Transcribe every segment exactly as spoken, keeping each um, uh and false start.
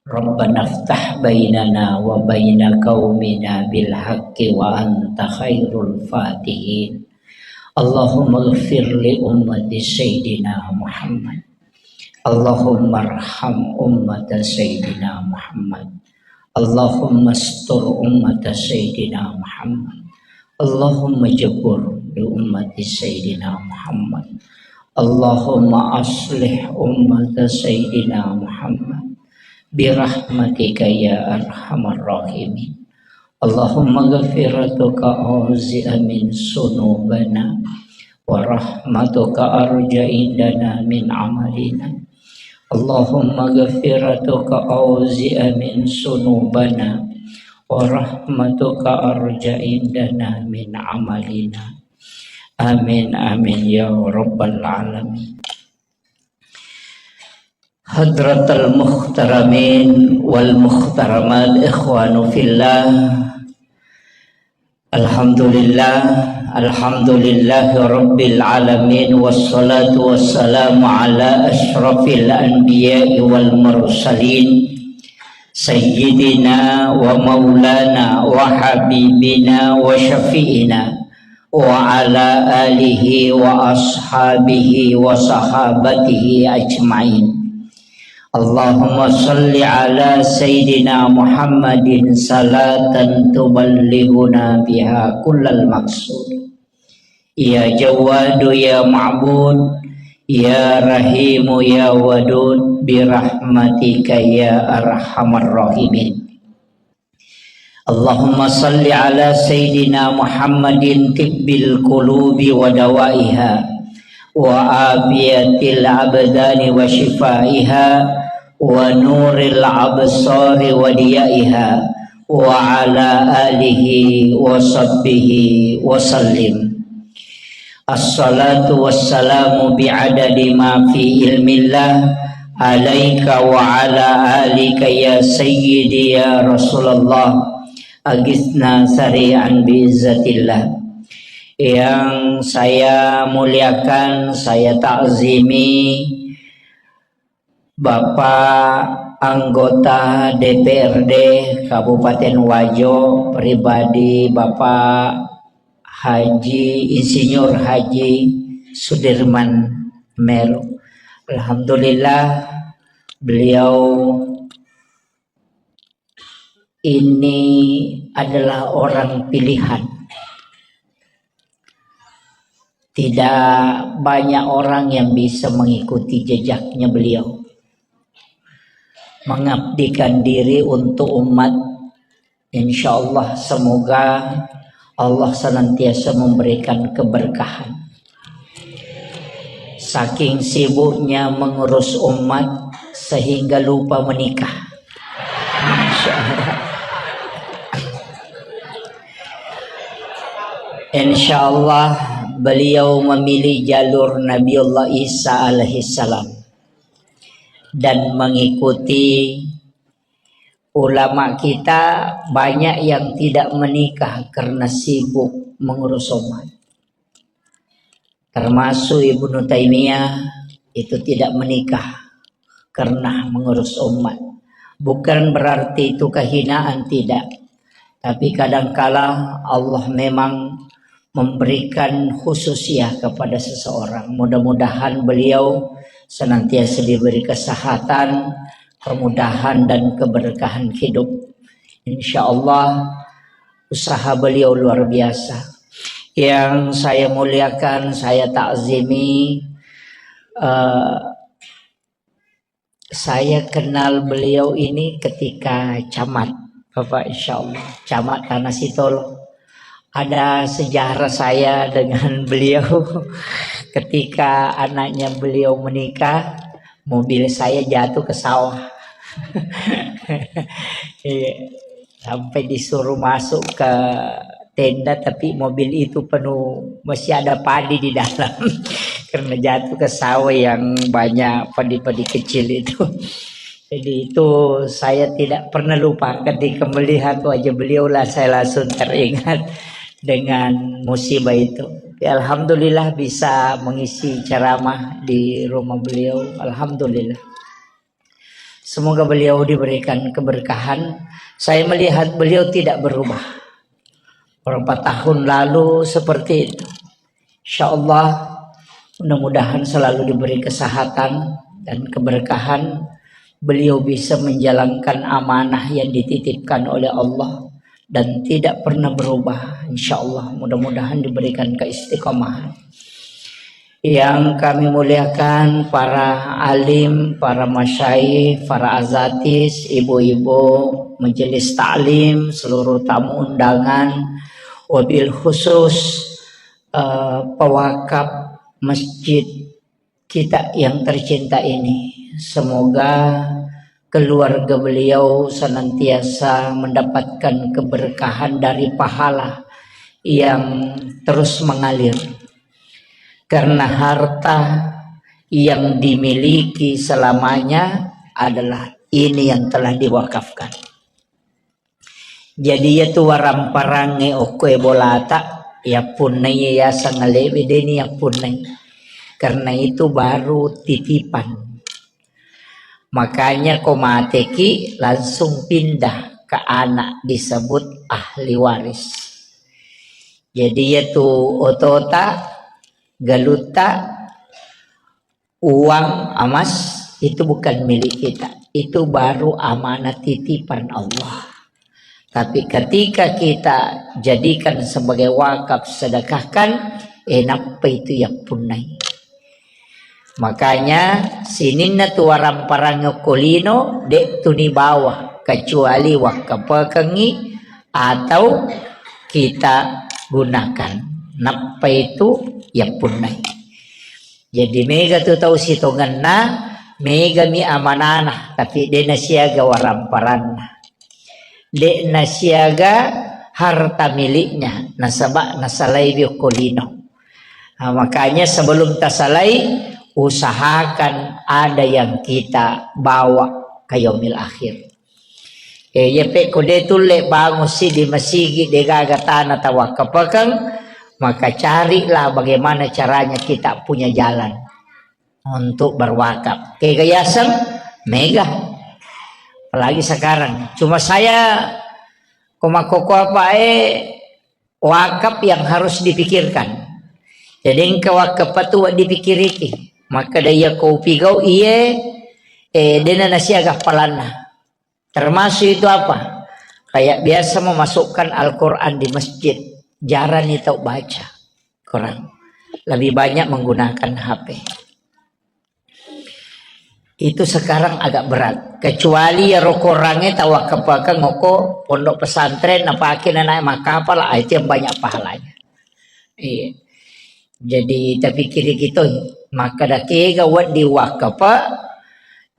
ربنا افتح بيننا وبين قومنا بالحق وأنت خير الفاتحين. اللهم اغفر لأمة سيدنا محمد. اللهم ارحم أمة سيدنا محمد. اللهم استر أمة سيدنا محمد. اللهم اجبر لأمة سيدنا محمد. اللهم أصلح أمة سيدنا محمد برحمتك يا أرحم الراحمين. اللهم مغفرتك أوسع من ذنوبنا ورحمتك أرجى عندنا من عملنا. اللهم مغفرتك أوسع من ذنوبنا ورحمتك أرجى عندنا من عملنا. آمين، آمين يا رب العالمين. حضرة المحترمين والمحترمات، إخوان في الله، الحمد لله، الحمد لله رب العالمين، والصلاة والسلام على أشرف الأنبياء والمرسلين، سيدنا ومولانا وحبيبنا وشفيعنا وعلى آله وأصحابه وصحابته أجمعين. اللهم صل على سيدنا محمد صلاة تبلغنا بها كل المقصود. يا جواد يا معبود، يا رحيم يا ودود، برحمتك يا أرحم الراحمين. اللهم صل على سيدنا محمد طب القلوب ودوائها، وعافية الأبدان وشفائها، ونور الأبصار وضيائها، وعلى آله وصحبه وسلم. الصلاة والسلام بعدد ما في علم الله عليك وعلى آلك يا سيدي يا رسول الله. أغثنا سريعا بعزة الله. Yang saya muliakan, saya takzimi, Bapak anggota D P R D Kabupaten Wajo, pribadi Bapak Haji, Insinyur Haji Sudirman Meru. Alhamdulillah, beliau ini adalah orang pilihan. Tidak banyak orang yang bisa mengikuti jejaknya beliau. Mengabdikan diri untuk umat. Insya Allah, semoga Allah senantiasa memberikan keberkahan. Saking sibuknya mengurus umat sehingga lupa menikah. Masya Allah. Insya Allah, beliau memilih jalur Nabiullah Isa alaihissalam dan mengikuti ulama kita. Banyak yang tidak menikah karena sibuk mengurus umat. Termasuk Ibnu Taimiyah itu tidak menikah karena mengurus umat. Bukan berarti itu kehinaan, tidak. Tapi kadangkala Allah memang memberikan khususiyah kepada seseorang. Mudah-mudahan beliau senantiasa diberi kesehatan, kemudahan, dan keberkahan hidup. Insya Allah, usaha beliau luar biasa. Yang saya muliakan, saya takzimi, eh, saya kenal beliau ini ketika camat, Bapak, insya Allah, camat Tanah Sitolo. Ada sejarah saya dengan beliau. Ketika anaknya beliau menikah, mobil saya jatuh ke sawah. Iya. Sampai disuruh masuk ke tenda, tapi mobil itu penuh, masih ada padi di dalam. Karena jatuh ke sawah yang banyak padi-padi kecil itu. Jadi itu saya tidak pernah lupa, ketika melihat wajah beliau lah saya langsung teringat dengan musibah itu. Ya, alhamdulillah bisa mengisi ceramah di rumah beliau. Alhamdulillah. Semoga beliau diberikan keberkahan. Saya melihat beliau tidak berubah. Berapa tahun lalu seperti itu. Insya Allah, mudah-mudahan selalu diberi kesehatan dan keberkahan. Beliau bisa menjalankan amanah yang dititipkan oleh Allah dan tidak pernah berubah. Insya Allah, mudah-mudahan diberikan keistiqomahan. Yang kami muliakan para alim, para masyayikh, para azatis, ibu-ibu, majelis taklim, seluruh tamu undangan, wabil khusus eh, pewakaf masjid kita yang tercinta ini. Semoga keluarga beliau senantiasa mendapatkan keberkahan dari pahala yang terus mengalir. Karena harta yang dimiliki selamanya adalah ini yang telah diwakafkan. Jadi, iyatu waramparangnge okkoe bolata, yappunnai yaseng alewe deni yappunnai. Karena itu baru titipan. Makanya ko mateki langsung pindah ke anak disebut ahli waris. Jadi, iyatu otota, galutta, uang, emas, itu bukan milik kita. Itu baru amanah titipan Allah. Tapi ketika kita jadikan sebagai wakaf, sedekahkan, eh, nappa itu yappunnai. Makanya sininna tu waramparangnge okko lino, de' tu nibawa kecuali wakkapekengngi atau kita gunakan. Nappa itu yappunnai. Jadi mega tu tau sitongenna, megami amanana, tapi de' nasiaga waramparanna. De' nasiaga harta miliknya, nasaba nasalaiwi okko lino. Nah, makanya sebelum tasalai, usahakan ada yang kita bawa ke yaumil akhir. Eh, iya pe ko de' tulle bangun siddi masigi, de' gaga tana tawakkapakeng, maka carilah bagaimana caranya kita punya jalan untuk berwakaf. Kega yaseng mega. Apalagi sekarang. Cuma saya ko makkokko apa, eh, wakaf yang harus dipikirkan. Jadi engka wakaf tu dipikiriki. Maka daya ko pigau iye, eh, de' na nasiaga appalanna. Termasuk itu apa? Kayak biasa memasukkan Al-Quran di masjid. Jarang itu baca Quran. Lebih banyak menggunakan H P. Itu sekarang agak berat. Kecuali ya rokorangnge tawakkapakeng okko pondok pesantren, napake nanae makkapala, ah, itu yang banyak pahalanya. Iya. Jadi tapi kiri kita, maka dakega wedding wakkapa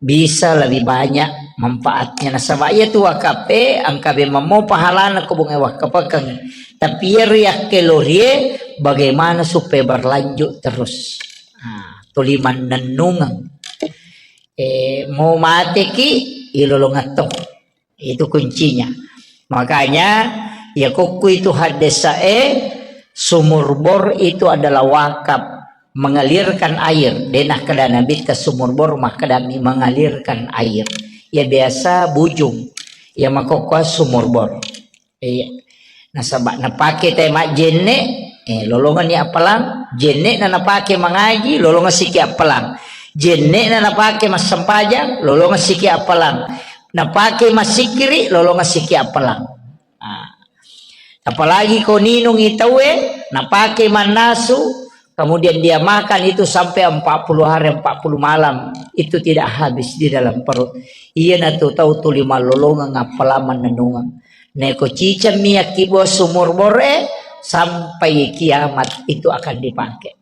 bisa lebih banyak manfaatnya. Nasaba iya tu wakkape engka memang mo pahalana ko bungai wakkapakeng. Tapi iya riakkelorie bagaimana supaya berlanjut terus. Nah, tuli mannennungeng. Eh, mau mateki, ilolongetto. Itu kuncinya. Makanya, ya kokku itu haddesae, sumur bor itu adalah wakaf. Mengalirkan air. De' nakkeda Nabitta sumur bor, makkedami mengalirkan air. Ya biasa bujung. Ya makkokkoe sumur bor. Iya. Nasaba napake te majjenne, eh, lolongenni appalang. Jenne na napake mangaji, lolongeng siki appalang. Jenne na napake massempajang, lolongeng siki appalang. Napake massikiri, lolongeng siki appalang. Ah. Apalagi ko ninungi tauwe, napake mannasu, kemudian dia makan itu sampai empat puluh hari, empat puluh malam, itu tidak habis di dalam perut. Iya natu tau tuli mallolongeng appalang mannennungeng. Neko cicemmi yakkibua sumur bore, sampai kiamat itu akan dipakai.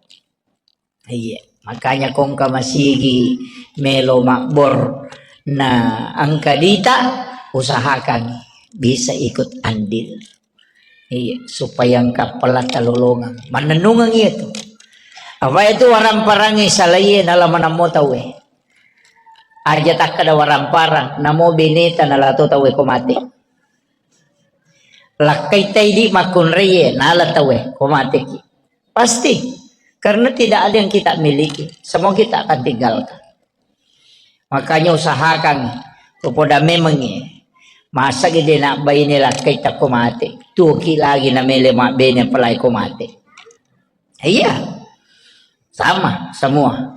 Iya, makanya kongka masigi melo mabbor na engka dita, usahakan bisa ikut andil. Iya, supaya engka pelatta lolongang. Mannennungeng iya tu. Apa itu warang-parangi salaiye nala manammo tauwe. Aja takkada warang-parang, namo beneta nala to tauwe ko mate. Lakkai taidi makkunraie, nala tauwe, ko mateki. Pasti. Karena tidak ada yang kita miliki. Semua kita akan tinggalkan. Makanya usahakan Ko poda memengngi. Masa gede nak baine lakkai takko mate. Tuoki lagi na mele mabbene apalagi ko mate. Iya. Sama, semua.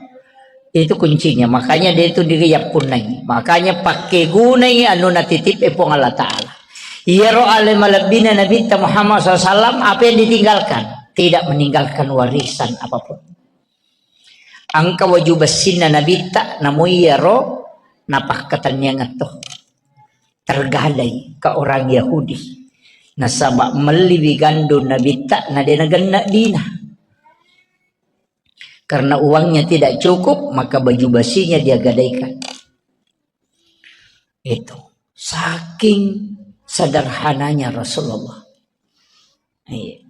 Itu kuncinya. Makanya dia itu diri yappunnai. Makanya pakai gunai anu natitip e Puang Allah Ta'ala. Iyaro ale malebbina Nabitta Muhammad sallallahu alaihi wasallam, apa yang ditinggalkan? Tidak meninggalkan warisan apapun. Engka waju bessinna Nabitta, namu iyaro napakkatenniangetto. Tergadai ke orang Yahudi. Nasaba melliwi gandum Nabitta, na de nagenna dina. Karena uangnya tidak cukup, maka baju besinya dia gadaikan. Itu. Saking sederhananya Rasulullah. Iya.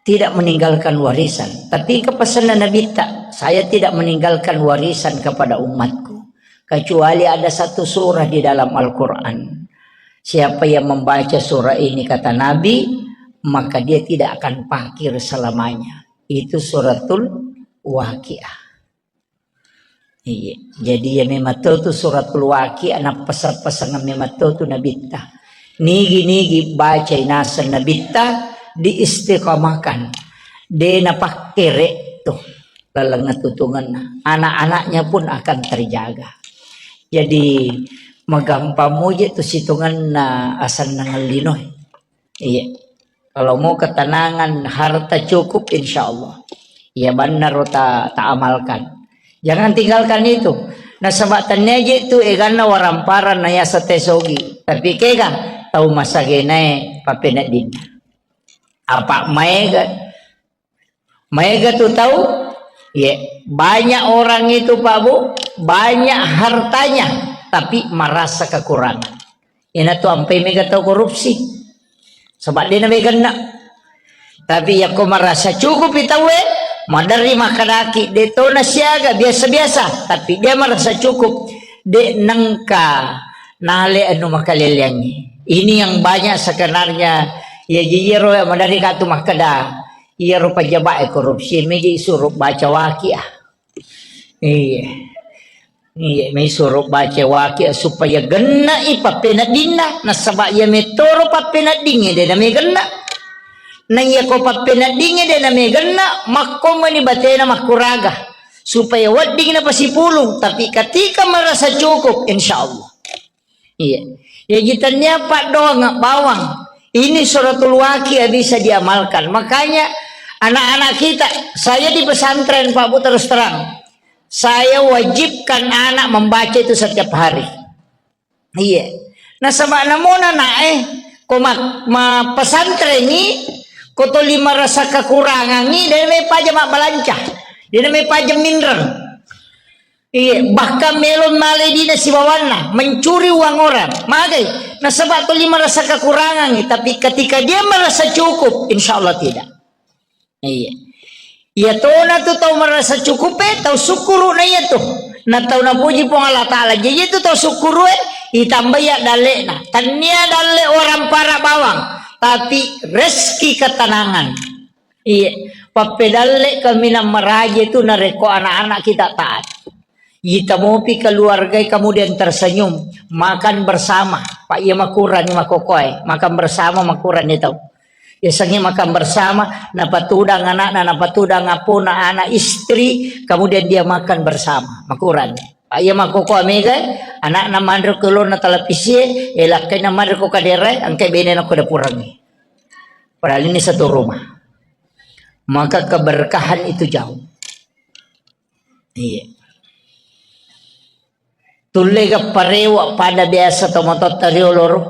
Tidak meninggalkan warisan. Tapi kepesanan Nabi tak, saya tidak meninggalkan warisan kepada umatku. Kecuali ada satu surah di dalam Al-Quran. Siapa yang membaca surah ini, kata Nabi, maka dia tidak akan fakir selamanya. Itu suratul Waqiah. Iya. Jadi ya memang tu, tu suratul Waqiah, ana pesa-, pesangan memang tu, tu Nabitta. Nigi-nigi baca inaseng Nabitta, diistiqamahkan. De napakkere tu laleng tutungenna. Anak-anaknya pun akan terjaga. Jadi magampang muji tu situngenna asennang linoe. Iya. Kalau mau ketenangan, harta cukup, insya Allah. Iya, benar ta, ta amalkan. Jangan tinggalkan itu. Nasaba tennia je tu eganna waramparan na yasa tesogi. Tapi kega tau masagenae papeneddinna. Apa maega? Maega tu tau, ye, banyak orang itu, Pak Bu, banyak hartanya, tapi merasa kekurangan. Ina tu ampai mega tau korupsi. Sebab dia nameganna. Tapi yakko merasa cukup i tauwe, maderri makanaki, de tona siaga, biasa-biasa, tapi dia merasa cukup. De nengka nale anu makaleleangi. Ini yang banyak sebenarnya, ya, jijiro ya, maderri katu makkeda. Iyaro pejabat e korupsi, meji suruh baca Waqiah. Iya. Iya, mai suruh baca Waqiah supaya gennai pappeneddinna, nasaba iya mettoro pappeneddingnge de namegenna. Na iya ko pappeneddingnge de namegenna, makkomani batena makkuraga supaya wedding napasipulung, tapi ketika merasa cukup, insya Allah. Iya. Yaji tennia paddoang bawang. Ini suratul Waqiah bisa diamalkan. Makanya anak-anak kita, saya di pesantren, Pak Bu, terus terang, saya wajibkan anak membaca itu setiap hari. Iya. Nasaba namona anak e, ko ma, ma pesantrengi, ko toli marasa kekurangangi, de namai paja mabbalanca. De namai paja minreng. Iya, bahkan melon male dina sibawanna, mencuri uang orang. Magai, nasaba toli marasa kekurangangi, tapi ketika dia merasa cukup, insya Allah tidak. Iya. Iya tona tu tau merasa cukup e, tau syukuru na iya tu. Na tau napuji Puang Allah Ta'ala. Jadi itu tau syukuru e, itambai ya dalle'na. Tania dalle orang para bawang, tapi rezeki ketenangan. Iya, pappedalle kaminang maraja itu narekko anak-anak kita taat. Ita mopi keluarga kemudian tersenyum, makan bersama. Pak iya makurani makokoe, makan bersama makurani tau. Yasengnge makan bersama, napatudang anakna, napatudang apona, anak istri, kemudian dia makan bersama, makurani. Pak iya makokoe mega, anakna manre kelona televisi, eh, lakkaina manre ko kadere, angke bene na ko dapurangi. Padahal ini satu rumah. Maka keberkahan itu jauh. Iya. Tulle ga parewa pada biasa tomatoatta riolo ro.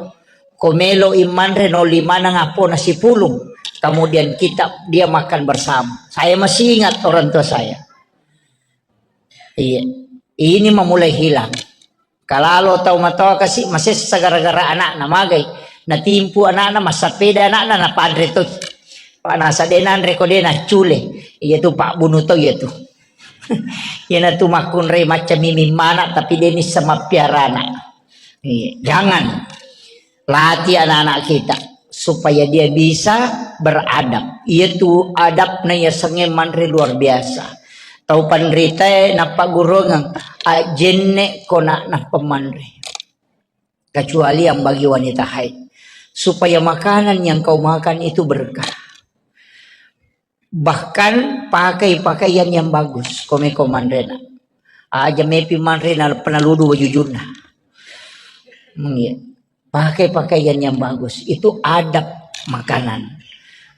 Ko melo i manre no lima nang apona sipulung. Kemudian kita, dia makan bersama. Saya masih ingat orang tua saya. Iya. Ini memulai hilang. Kalalo tau matoa kasi masessa gara-gara anakna magai. Natimpu anakna, massapeda anakna, napanre to. Pak nasa de nanre ko de naccule. Iya tu Pak bunu to iya tu. Iyana tu makkunrai macca miming mana tapi de nissa mappiara anak. Iya, jangan. Latih anak-anak kita supaya dia bisa beradab. Iya tu adabna yasengnge manre luar biasa. Tau panritae nappagurungeng, ajjenne' ko na nappa manre. Kecuali yang bagi wanita haid. Supaya makanan yang kau makan itu berkah. Bahkan pakai pakaian yang bagus, ko meko manrena. Aja mepi manrena penaludu wajujunna. Mengye. Pakai pakaian yang bagus, itu adab makanan.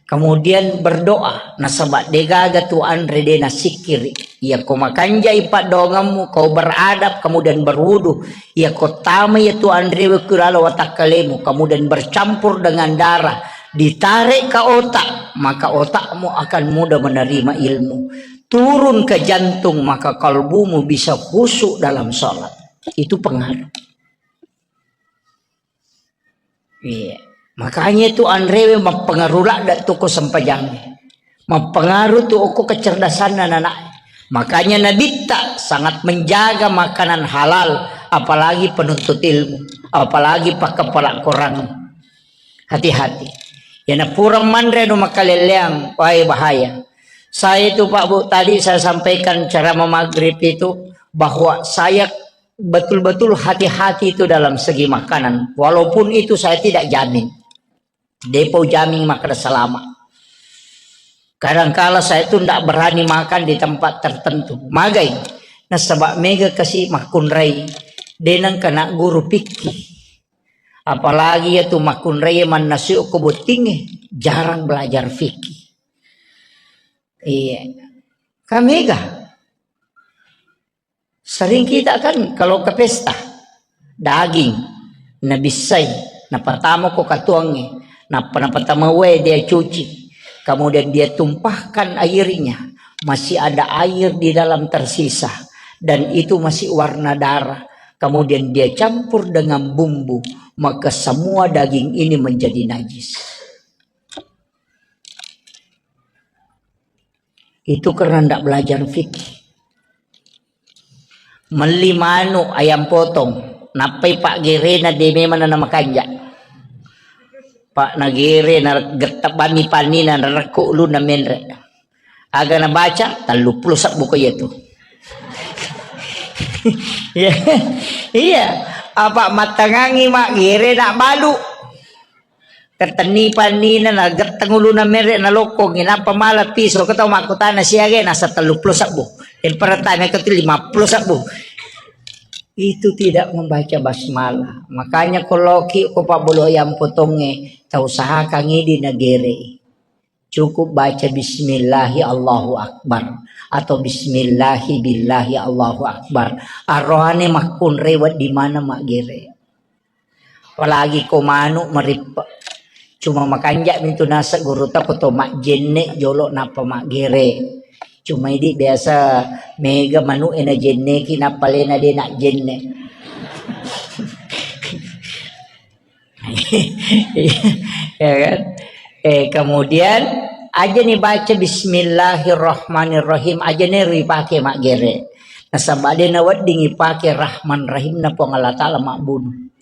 Kemudian berdoa, nasaba degaga tu anre de nasikkiri. Iya ko makanjai paddoangemmu, kau beradab, kemudian berwudu. Iya ko tama iya tu anrewe ku lalo watakkalemu, kemudian bercampur dengan darah, ditarik ke otak, maka otakmu akan mudah menerima ilmu. Turun ke jantung, maka kalbumu bisa khusyuk dalam sholat. Itu pengaruh. Iya. Makanya itu anrewe mappengaruh ladda tu ko sempajangnge. Mappengaruh tu okko kecerdasanna anak. Makanya Nabitta sangat menjaga makanan halal, apalagi penuntut ilmu, apalagi pakkapala Korang. Hati-hati. Ya, napura manre anu makalelleang, wai bahaya. Saya itu, Pak Bu, tadi saya sampaikan ceramah maghrib itu bahwa saya betul-betul hati-hati itu dalam segi makanan. Walaupun itu saya tidak jamin. Depo jamin makan selama. Kadangkala saya itu ndak berani makan di tempat tertentu. Magai. Nasaba mega kasi makkunrai. Denang kena guru fikih. Apalagi ya tu makkunrai mannasu ko bottinge. Jarang belajar fikih. Iya. Kamega. Sering kita kan kalau ke pesta, daging, nabissai, napatama ko katuangnge, napa napatama wae dia cuci, kemudian dia tumpahkan airnya, masih ada air di dalam tersisa, dan itu masih warna darah, kemudian dia campur dengan bumbu, maka semua daging ini menjadi najis. Itu karena ndak belajar fikih. Melli manu ayam potong, nappai paggerena de memang na makanja. Pak nagere na getta bami panina na rekko ulunna menre. Aga nabaca, telluppulo sebbu ko iya tu. Iya. Iya. Apa mattangangi mak gere nak balu. Ketenni pannina, nagetteng uluna mere, nalokkongi, nappa mala piso, ko tau makkutana siaga, nasa telluppulo sebbu. Yang pertama itu lima puluh sebbu. Itu tidak membaca basmalah. Makanya ko loki ko pabbolo yang potongnge, tau usahakan idi nagere. Cukup baca bismillahi Allahu Akbar atau bismillahi billahi Allahu Akbar. Aroane makkunre wedding mana maggere. Apalagi ko manu marippe. Cuma makanja mintu naseng gurutta ko to majjenne jolo nappa maggere. Cuma idi biasa mega manu e najenneki nappa lena de najjenne. Ya kan? Eh, kemudian aja ni baca bismillahirrahmanirrahim, aja ni ripake maggere. Nasaba de nawedding ipake Rahman Rahim na Puang Allah Ta'ala mabbunu.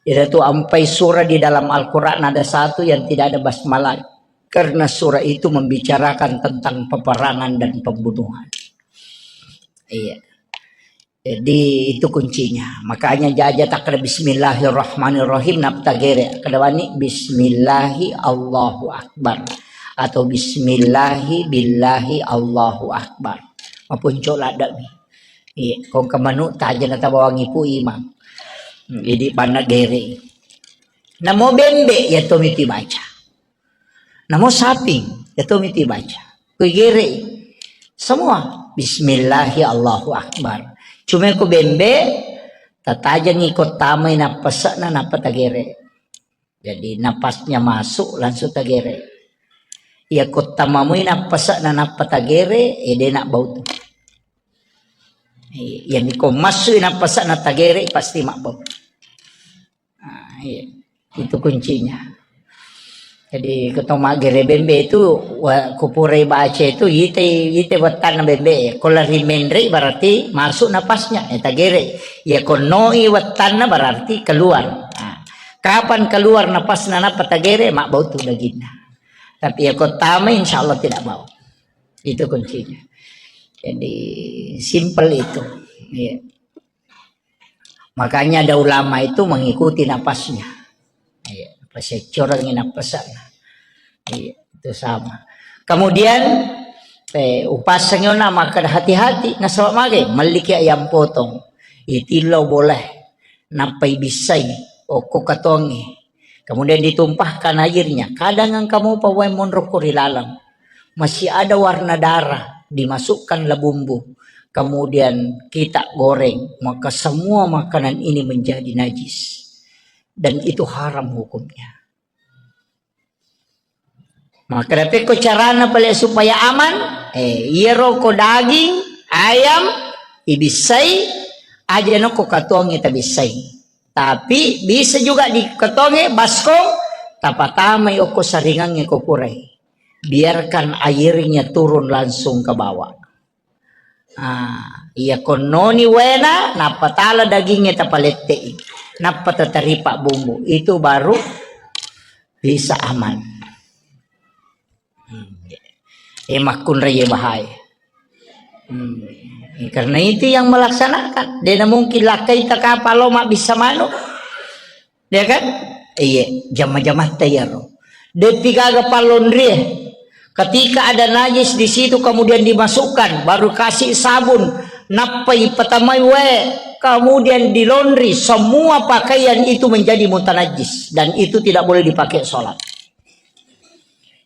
Iyatu ampai surah di dalam Al-Quran ada satu yang tidak ada basmalah. Karena surah itu membicarakan tentang peperangan dan pembunuhan. Iya. Jadi itu kuncinya. Makanya jaja takkeda bismillahirrahmanirrahim naptagere. Kedawani bismillahi Allahu Akbar. Atau bismillahi billahi Allahu Akbar. Mapunco ladami. Iya, kong kemanu taja na tabawangi pu imang. Jadi panna gere. Namo bembe ya to miti baca. Namo saping, ya to miti baca. Kui gere. Semua. Bismillahi Allahu Akbar. Cuma ko bembe, tatajangi ko tamai napasakna nappa tagere. Jadi napasnya masuk langsung tagere. Ya ko tamamui napasakna nappa tagere, ede nak bau tu. Iya, yang ko masuk napasakna tagere pasti mak bau. Ah, iya. Itu kuncinya. Jadi, keto maggere bembe itu, wa-, kupurai baca itu, ite, ite wettanna bembe. Kalau rimenre berarti masuk napasnya, eh, tagere. Ya, konoi wettanna berarti keluar. Nah, kapan keluar napasna nappa tagere, mak bau tu dagingnya. Tapi ya, kotama insya Allah tidak bau. Itu kuncinya. Jadi, simple itu. Iya. Makanya ada ulama itu mengikuti napasnya. Iya, pas coreng napasnya. Iya, itu sama. Kemudian, eh, upasangi ona maka hati-hati, nasaba mage, meliki ayam potong. Itillo boleh. Nappai bissai, okko katongi. Kemudian ditumpahkan airnya. Kadang engka mopa wae monro ko ri laleng. Masih ada warna darah, dimasukkanlah bumbu. Kemudian kita goreng, maka semua makanan ini menjadi najis. Dan itu haram hukumnya. Maka dapekko carana pale supaya aman, eh, iyaro ko daging ayam ibissai, aja nokko katuangnge tabissai. Tapi bisa juga di katuangnge baskom, tapatamai okko saringangnge ko purai. Biarkan airnya turun langsung ke bawah. Ah, iya konnoni wena, nappa tala dagingnge tapalette'i, nappa tataripa bumbu, itu baru bisa aman. Hmm. Eh, makkunrai bahaya. Hmm. Karena itu yang melaksanakan. Dena mungkin lakkai takapa lo mabbissa manu. Ya kan? Iya, jama-jamatta iyaro. Depi gaga pallonrie. Ketika ada najis di situ kemudian dimasukkan, baru kasih sabun, nappai patamai wae, kemudian dilondri, semua pakaian itu menjadi mutanajis dan itu tidak boleh dipakai sholat.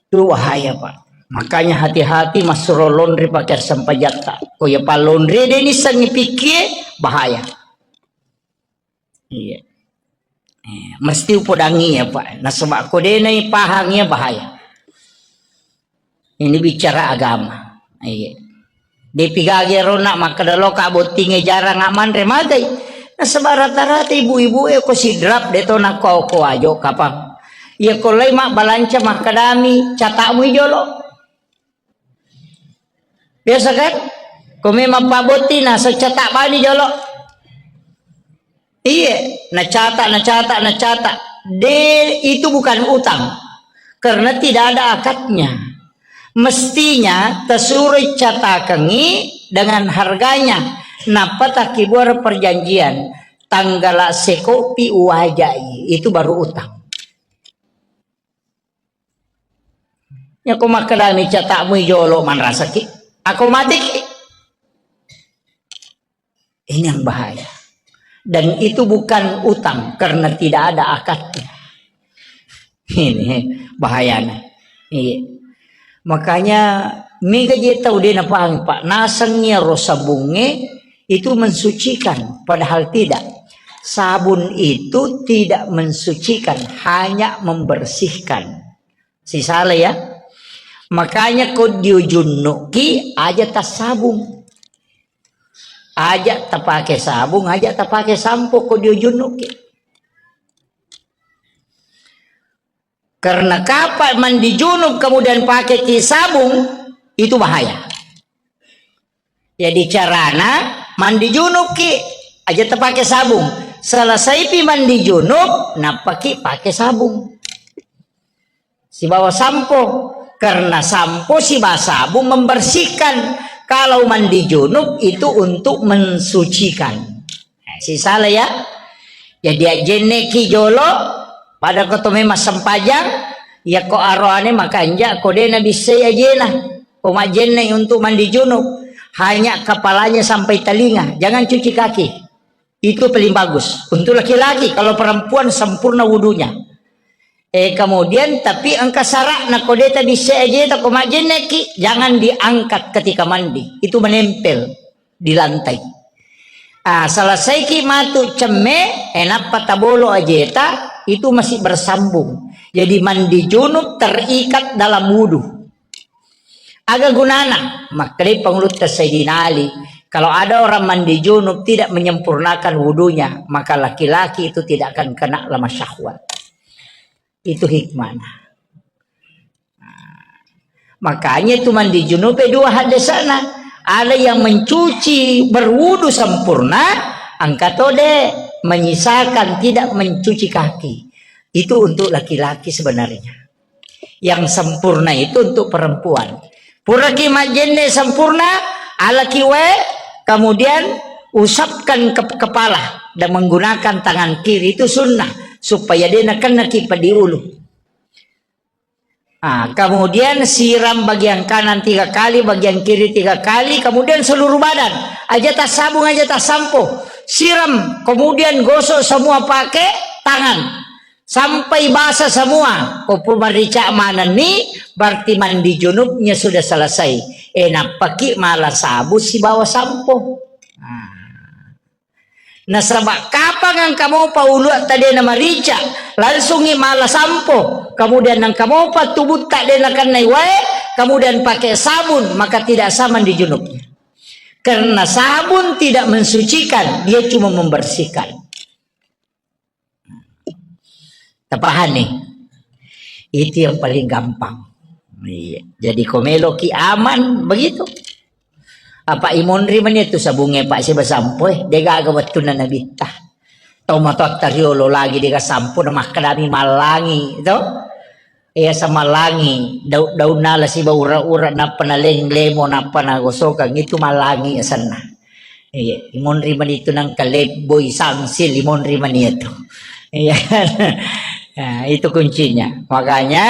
Itu bahaya, Pak. Makanya hati-hati masuro laundry pakai sempajatta. Ko ya pallonrie deni sangi pikie, bahaya. Iya. Eh, mesti upodangi ya, Pak. Nasaba ko denai pahang ya bahaya. Ini bicara agama. Iya. Depi gage rona makkeda loka bottinge jarang manre magai. Nasaba rata-rata ibu-ibu e ko sidrap de to nako ko ajo kapang. Iya ko lai mabbalanca makkedami catakmu jolo. Biasa kan? Ko memang pabotti naseng catak bani jolo. Iya, nacatak, nacatak, nacatak. De, itu bukan utang. Karena tidak ada akadnya. Mestinya tasuroi catakengngi dengan harganya. Nappa takkibuar perjanjian. Tanggala sekopi uwajai. Itu baru utang. Yako makkedami catakmu jolo manrasaki. Ako mateki. Ini yang bahaya. Dan itu bukan utang karena tidak ada akadnya. Ini bahayana. Iya. Makanya mega je tau de napahang, Pak. Nasengngi ro sabungnge itu mensucikan, padahal tidak. Sabun itu tidak mensucikan, hanya membersihkan. Sisala ya. Makanya ko diujunnuki aja tasabung. Aja tapake sabung, aja tapake sampo ko diujunnuki. Karena kapa mandi junub kemudian pakai ki sabung, itu bahaya. Jadi carana mandi junub ki, aja tapake sabung. Selesai pi mandi junub, nappaki pake sabung. Sibawa sampo, karena sampo sibawa sabung membersihkan. Kalau mandi junub itu untuk mensucikan. Eh, sisala ya. Jadi ajenne ki jolo, pada ko to memang sempajang, ya ko aroane makanja ko de nabissai ajena. Ko majenne untuk mandi junub, hanya kepalanya sampai telinga, jangan cuci kaki. Itu paling bagus. Untuk laki-laki, kalau perempuan sempurna wudunya. Eh, kemudian tapi engka syaratna ko de tabissai ajeta ko majenne ki, jangan diangkat ketika mandi. Itu menempel di lantai. Ah, selesai ki matu cemme, eh, nappa tabolo ajeta, itu masih bersambung. Jadi mandi junub terikat dalam wudu. Aga gunana? Makkedai pangulutta Sayyidina Ali, kalau ada orang mandi junub tidak menyempurnakan wudunya, maka laki-laki itu tidak akan kena lemah syahwat. Itu hikmahnya. Makanya itu mandi junub dua hadesana. Ada yang mencuci berwudu sempurna, engka to de menyisakan tidak mencuci kaki. Itu untuk laki-laki sebenarnya. Yang sempurna itu untuk perempuan. Puraki majenne sempurna, Alaki wae, kemudian usapkan ke-, kepala dan menggunakan tangan kiri, itu sunnah, supaya de' nakennaki peddi ulu. Ah, kemudian siram bagian kanan tiga kali, bagian kiri tiga kali, kemudian seluruh badan. Aja tassabung, aja tassampo. Siram, kemudian gosok semua pakai tangan. Sampai basah semua. Ko marica manenni, berarti mandi junubnya sudah selesai. Eh, nappaki mala sabung sibawa sampo. Ah. Nasaba kapang engka mopa uluatta de' namarica, langsungi mala sampo, kemudian engka mopa tubutta de' nakennai wae, kemudian pakai sabun, maka tidak sah mandi junubnya. Karena sabun tidak mensucikan, dia cuma membersihkan. Tapahani? Itu yang paling gampang. Iya. Jadi ko meloki aman begitu. Apa imonri mani tu sabungnge, Pak, siba sampo e, de' gaga wettunna nabitta. Tau matoatta riolo lagi de' gaga sampo, na makkedami mallangi, to? Iya, samallangi, dau-, daunna la siba ura-ura, nappa naleng lemo, nappa nagosokang, itu mallangi asenna. Iya, imonri mani tu nangka lebboi sansil, imonri mani itu. Iya. Nah, itu kuncinya. Makanya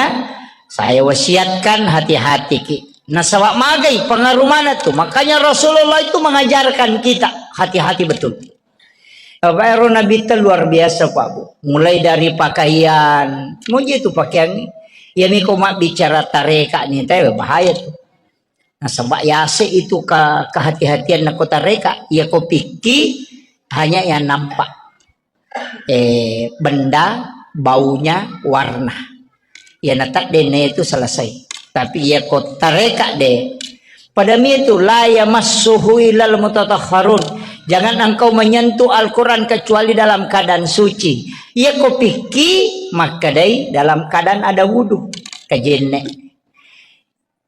saya wasiatkan hati-hati ki. Nasaba magai pengaruh mana tu. Makanya Rasulullah itu mengajarkan kita hati-hati betul. Apa ero Nabi itu luar biasa, Pak Bu. Mulai dari pakaian, muji itu pakaian. Ya, miko mak bicara tareka ni, tapi bahaya tu. Nasaba yase itu ke-, kehati-hatian nako tareka, iya ko pikki hanya yang nampak. Eh, benda, baunya, warna. Iya nata dene itu selesai. Tapi iya ko tareka de. Pada mi itu la yamassuhu illal mutatahharun. Jangan engkau menyentuh Al-Quran kecuali dalam keadaan suci. Iya ko pikki, maka dai dalam keadaan ada wudu. Kajenne.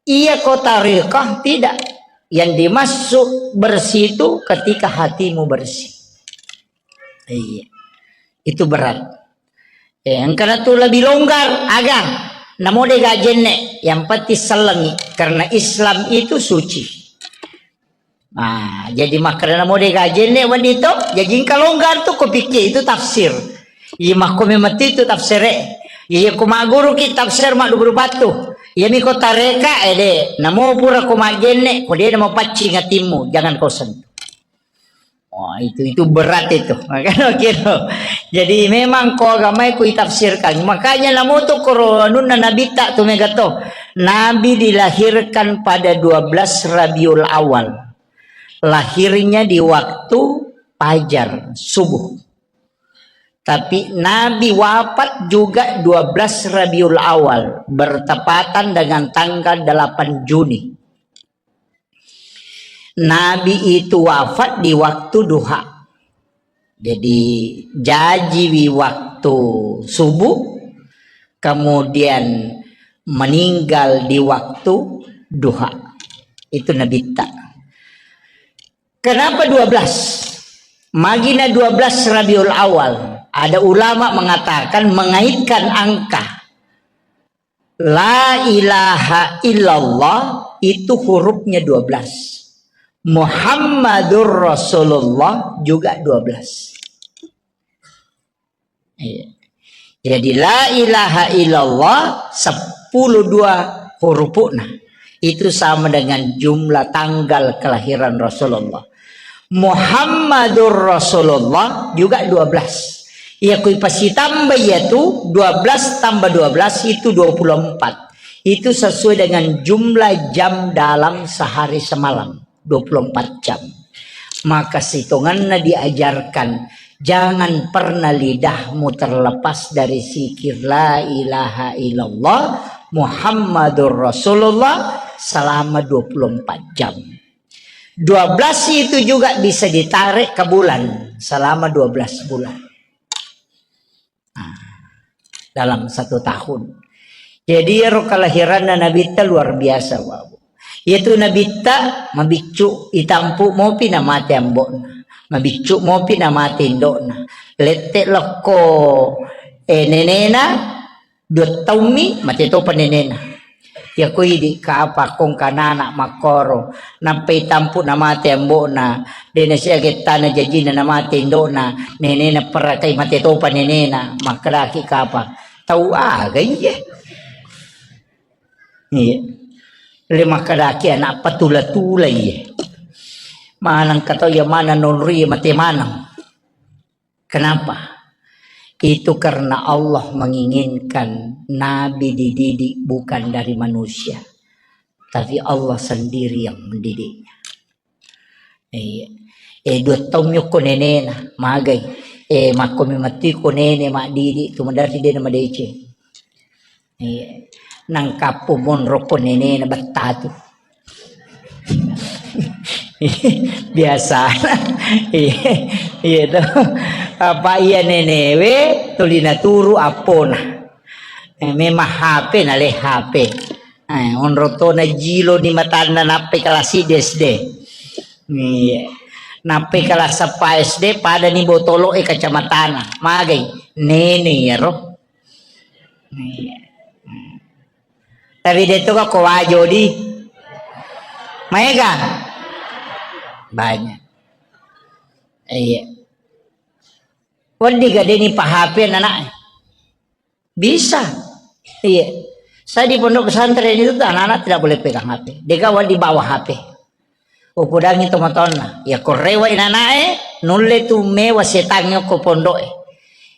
Iya ko tarekah tidak. Yang dimaksud bersih itu ketika hatimu bersih. Iya. Itu berat. Eh, engkana tu lebih longgar, aga. Namo de gajenne, yang penting selengi. Karena Islam itu suci. Nah, jadi makkeda namo de gajenne, wani to, jadi engka longgar tu ko pikir itu tafsir. Iya, makko memang itu tafsire. Iya, ko magguru ki tafsir madduburu batu. Iya, mi ko tareka, eh, de. Namo pura ko majenne, ko de namo paccing atimmu, jangan kau sentuh. Wah, itu, itu berat itu. Makanya gitu. Jadi memang ko agamai ku itafsirkan. Makanya namo tu koro anunna Nabi tak tu mega to. Nabi dilahirkan pada dua belas Rabiul Awal. Lahirnya di waktu fajar, subuh. Tapi Nabi wafat juga dua belas Rabiul Awal, bertepatan dengan tanggal delapan Juni. Nabi itu wafat di waktu duha. Jadi, jaji wi waktu subuh, kemudian meninggal di waktu duha. Itu Nabitta. Kenapa dua belas? Magina dua belas Rabiul Awal. Ada ulama mengatakan mengaitkan angka. La ilaha illallah itu hurufnya dua belas. Muhammadur Rasulullah juga dua belas. Iya. Jadi la ilaha illallah sepuluh dua hurufna. Itu sama dengan jumlah tanggal kelahiran Rasulullah. Muhammadur Rasulullah juga dua belas. Iya, kui pasitambai iya tu, dua belas tambah dua belas itu dua puluh empat. Itu sesuai dengan jumlah jam dalam sehari semalam, dua puluh empat jam. Maka sitonganna diajarkan, jangan pernah lidahmu terlepas dari zikir la ilaha illallah Muhammadur Rasulullah selama dua puluh empat jam. Dua belas itu juga bisa ditarik ke bulan, selama dua belas bulan. Nah, dalam satu tahun. Jadi, ero kelahiranna Nabitta luar biasa, Bapak. Yaitu Nabitta mabiccu itampu mopi namate ambo'na. Mabiccu mopi namate indo'na. Lette lokko, eh, nenena, dua taummi, mate topa nenena. Iya ko idi kapa kong kanana makkoro, nappai tampu namate ambo'na, de nasiaga ettana jajina namate indo'na, nenena perakai mate topa nenena, makkedaki kapa, tau aga iye? Iya. Le makkedaki anak patula-tula iye. Maneng katau iya maneng nonri mate maneng. Kenapa? Itu karena Allah menginginkan Nabi dididik bukan dari manusia, tapi Allah sendiri yang mendidiknya. Iya. Eh, dua taung yokko nenena, magai. Eh, makko memetti ko nene maddidik tu, maderri dena madeceng. Iya. Nangkappo monro ko nenena bettatu. Biasa. Iya, iya to. Apa iya nenewe tuli naturu appona. Eh, memang H P na le H P. Eh, onro to na jilo ni matanna nappai kelas siddi S D. Iya. Nappai kelas seppa S D pada ni botolo e kacamatana. Magai. Nene iyaro. Iya. Tapi de to ko wajo di. Maega? Banyak. Iya. Wedding ga deni pa H P anak? Bisa. Iya. Saya di pondok pesantren itu tuh anak-anak tidak boleh pegang H P. Dega wedding bawa H P. Upodangi tomatoanna. Iya ko rewa inanae, nulle tu mewa setangnge ko pondoe.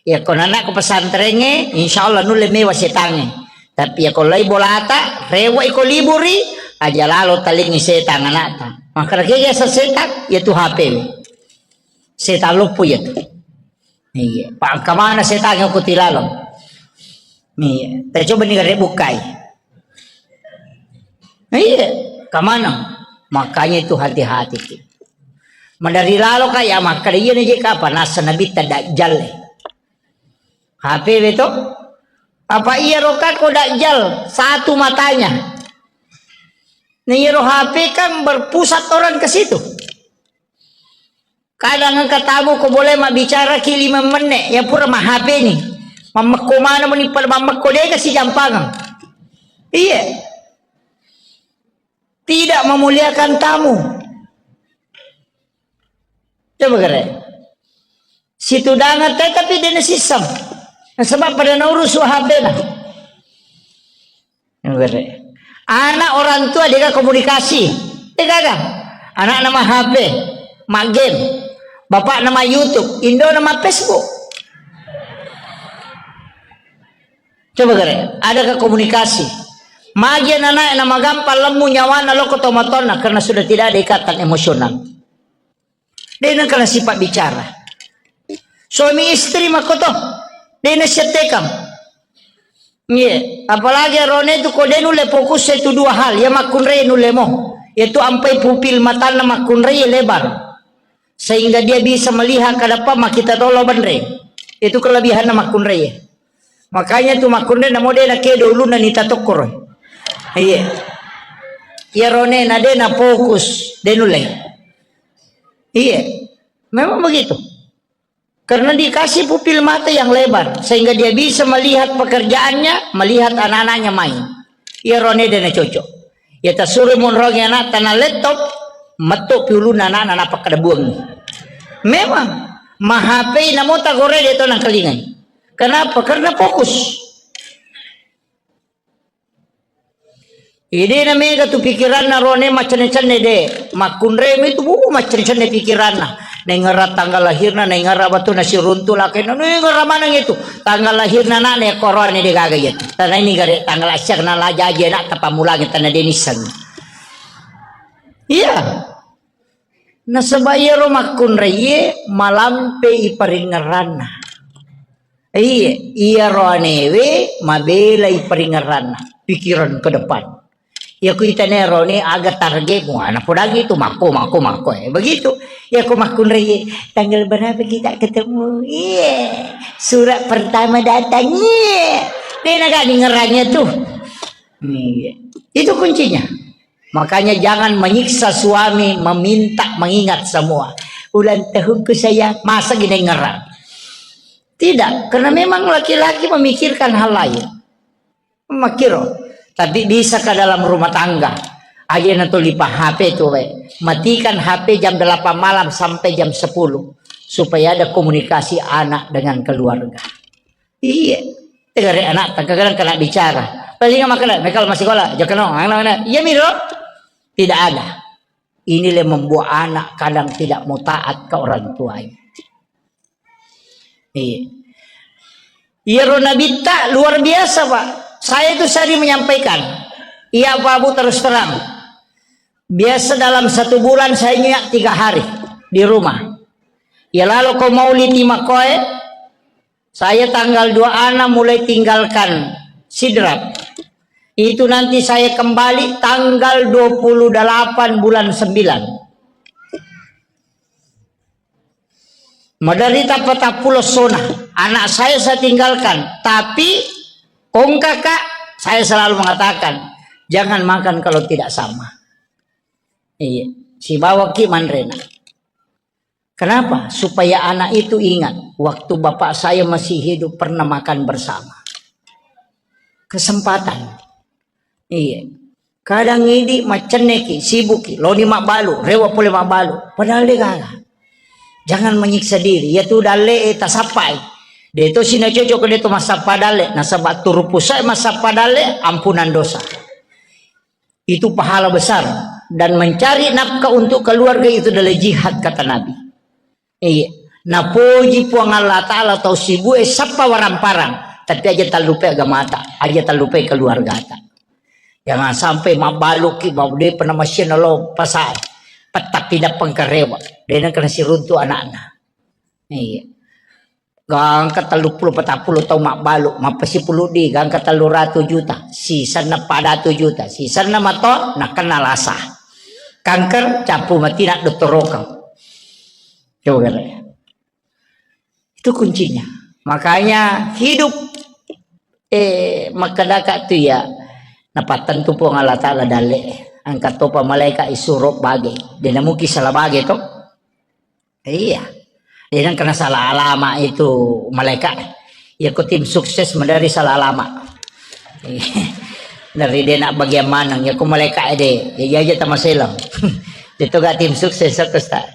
Iya ko nana ko pesantrengnge, insya Allah nulle mewa setangnge. Tapi iya ko lai bolata, rewa iko liburi, aja lalo talingi setang anakta. Maka rege biasa setang, iya tu H P. Setang loppo iya tu. Iya, pa engka mana setangnge ko tilaleng. Iya, ta coba ni gare bukkai. Iya, kemana? Makanya itu hati-hati ki. Madari lalo kaya makkada iya naje kapa nasa nabitta Dajjal. H P beto? Apa iya roka ko Dajjal satu matanya? Nah, iya ro H P kan berpusat orang ke situ. Kadang engka tamu ko boleh mabbicara ki lima menne, ya pura ma-H P ni. Mammekko mana meni pada mammekko dega si jampangeng. Iya. Tidak memuliakan tamu. Coba kere. Situ dangan te tapi dena siseng. Nasaba pada naurusu H P na. Anak orang tua dega komunikasi. Dega kan? Anak nama H P, mak game. Bapak nama YouTube, Indo nama Facebook. Coba kere, adakah komunikasi? Magi anak nama gampang lemu nyawana loko tomatonna karena sudah tidak ada ikatan emosional. De nengka nasifat bicara. Suami istri makkoto, de nasiattekang. Iya, apalagi arone tu ko de nulle fokus itu dua hal, ya makkunrai nulle mo. Yaitu ampai pupil matanna makkunrai ya lebar. Sehingga dia bisa melihat ke depan makita tolo benre. Itu kelebihanna makkunrai. Makanya tu makkunrai namo de nakedo ulunna nita tokkoro. Iya. Iya rone na de na fokus, de nulle. Iya, memang begitu. Karena dikasih pupil mata yang lebar, sehingga dia bisa melihat pekerjaannya, melihat anak-anaknya main. Iya rone dena cocok. Ya tasuro monrongi anak tanah laptop, metu piulun anak-anak pakkada buang. Memang, ma H P namo tagore de to nangkalingai. Kenapa? Karena fokus. Idena mega tu pikiranna rone maccenne-cenne de. Makkunremi tu bubu maccenne-cenne pikiranna. Naingerra tanggal lahirna, naingerra batu nasiruntu lakena, naingerra maneng itu. Tanggal lahirna na ne korone de gaga iya. Tanah ini gare tanggal asyakna la jaji anak tapammulangi tanah denisseng. Iya. Nasaba iyaro makkunraiye malampe iparingngeranna. Iye, iyaro anewe mabelai paringngeranna, pikiran ke depan. Iya ku itane rone aga targetmu, ana podagi tu makko, makko, makko, eh. Begitu. Iya ku makkunraiye, tanggal berapa kita ketemu? Iya. Surat pertama datang. Iya. Dena gak dengerannya tuh. Iya. Itu kuncinya. Makanya jangan menyiksa suami, meminta, mengingat semua. Ulang tahunku sayang, masa gini ngerang? Tidak, karena memang laki-laki memikirkan hal lain. Makiro, Tapi bisa ke dalam rumah tangga. Aja na tuli pa H P tu, we. Matikan H P jam delapan malam sampai jam sepuluh, supaya ada komunikasi anak dengan keluarga. Iya. Tegare anak, kadang kena bicara. Paling makan, mereka masih sekolah, jangan no, anak-anak. Iya, miro. Tidak ada. Inilah membuat anak kadang tidak mau taat ke orang tuanya. Iya. Iyaro Nabitta luar biasa, Pak. Saya itu sering menyampaikan. Iya, Pak Bu, terus terang. Biasa dalam satu bulan saya nyak tiga hari di rumah. Ya, lalu kau mau liti makoe, saya tanggal dua ana mulai tinggalkan Sidrap. Itu nanti saya kembali tanggal dua puluh delapan bulan sembilan. Maderita patappulo sona. Anak saya saya tinggalkan. Tapi, kong kakak, saya selalu mengatakan, "Jangan makan kalau tidak sama." Iya. Sibawa ki manrena. Kenapa? Supaya anak itu ingat, waktu bapak saya masih hidup pernah makan bersama. Kesempatan. Iya. Kadang idi maccenneki, sibuki, loni mabbalu, rewa pole mabbalu. Padahal de gaga. Jangan menyiksa diri. Ya tu dalle e tasappai. De to sina cocok de to massappa dalle. Nasaba turu pusai massappa dalle, ampunan dosa. Itu pahala besar. Dan mencari nafkah untuk keluarga itu adalah jihad, kata Nabi. Iya. Napoji Puang Allah Ta'ala tau sibue sappa waramparang, tapi aja tallupai agamata, aja tallupai keluargata. Jangan sampai mabbaluki, mau de pernah masih nalo pasal. Pettapi dappang karewa. Dena kena siruntu anakna. Iya. Gangka tellu puluh, patappulo tau mabbalu, mappasipuluddi, gangka tellu ratu juta, sisenna pada tu juta, sisenna mato, nakenna lasa. Kanker, cappu mati, nak dottoroka. Coba kira. Itu kuncinya. Makanya hidup, eh, makkedaka tu ya, napattentu Puang Allah Ta'ala dalle. Angkat topa malaikat isuro bage. Dena muki salah bage to. Iya. Dia kan kena salah alamat itu malaikat. Ya, ko tim sukses madari salah alamat. Dari dia nak bagian maneng, ya, ko malaikat de. Ya, iya aja tamaselo. Itu gak tim sukses, aku sta.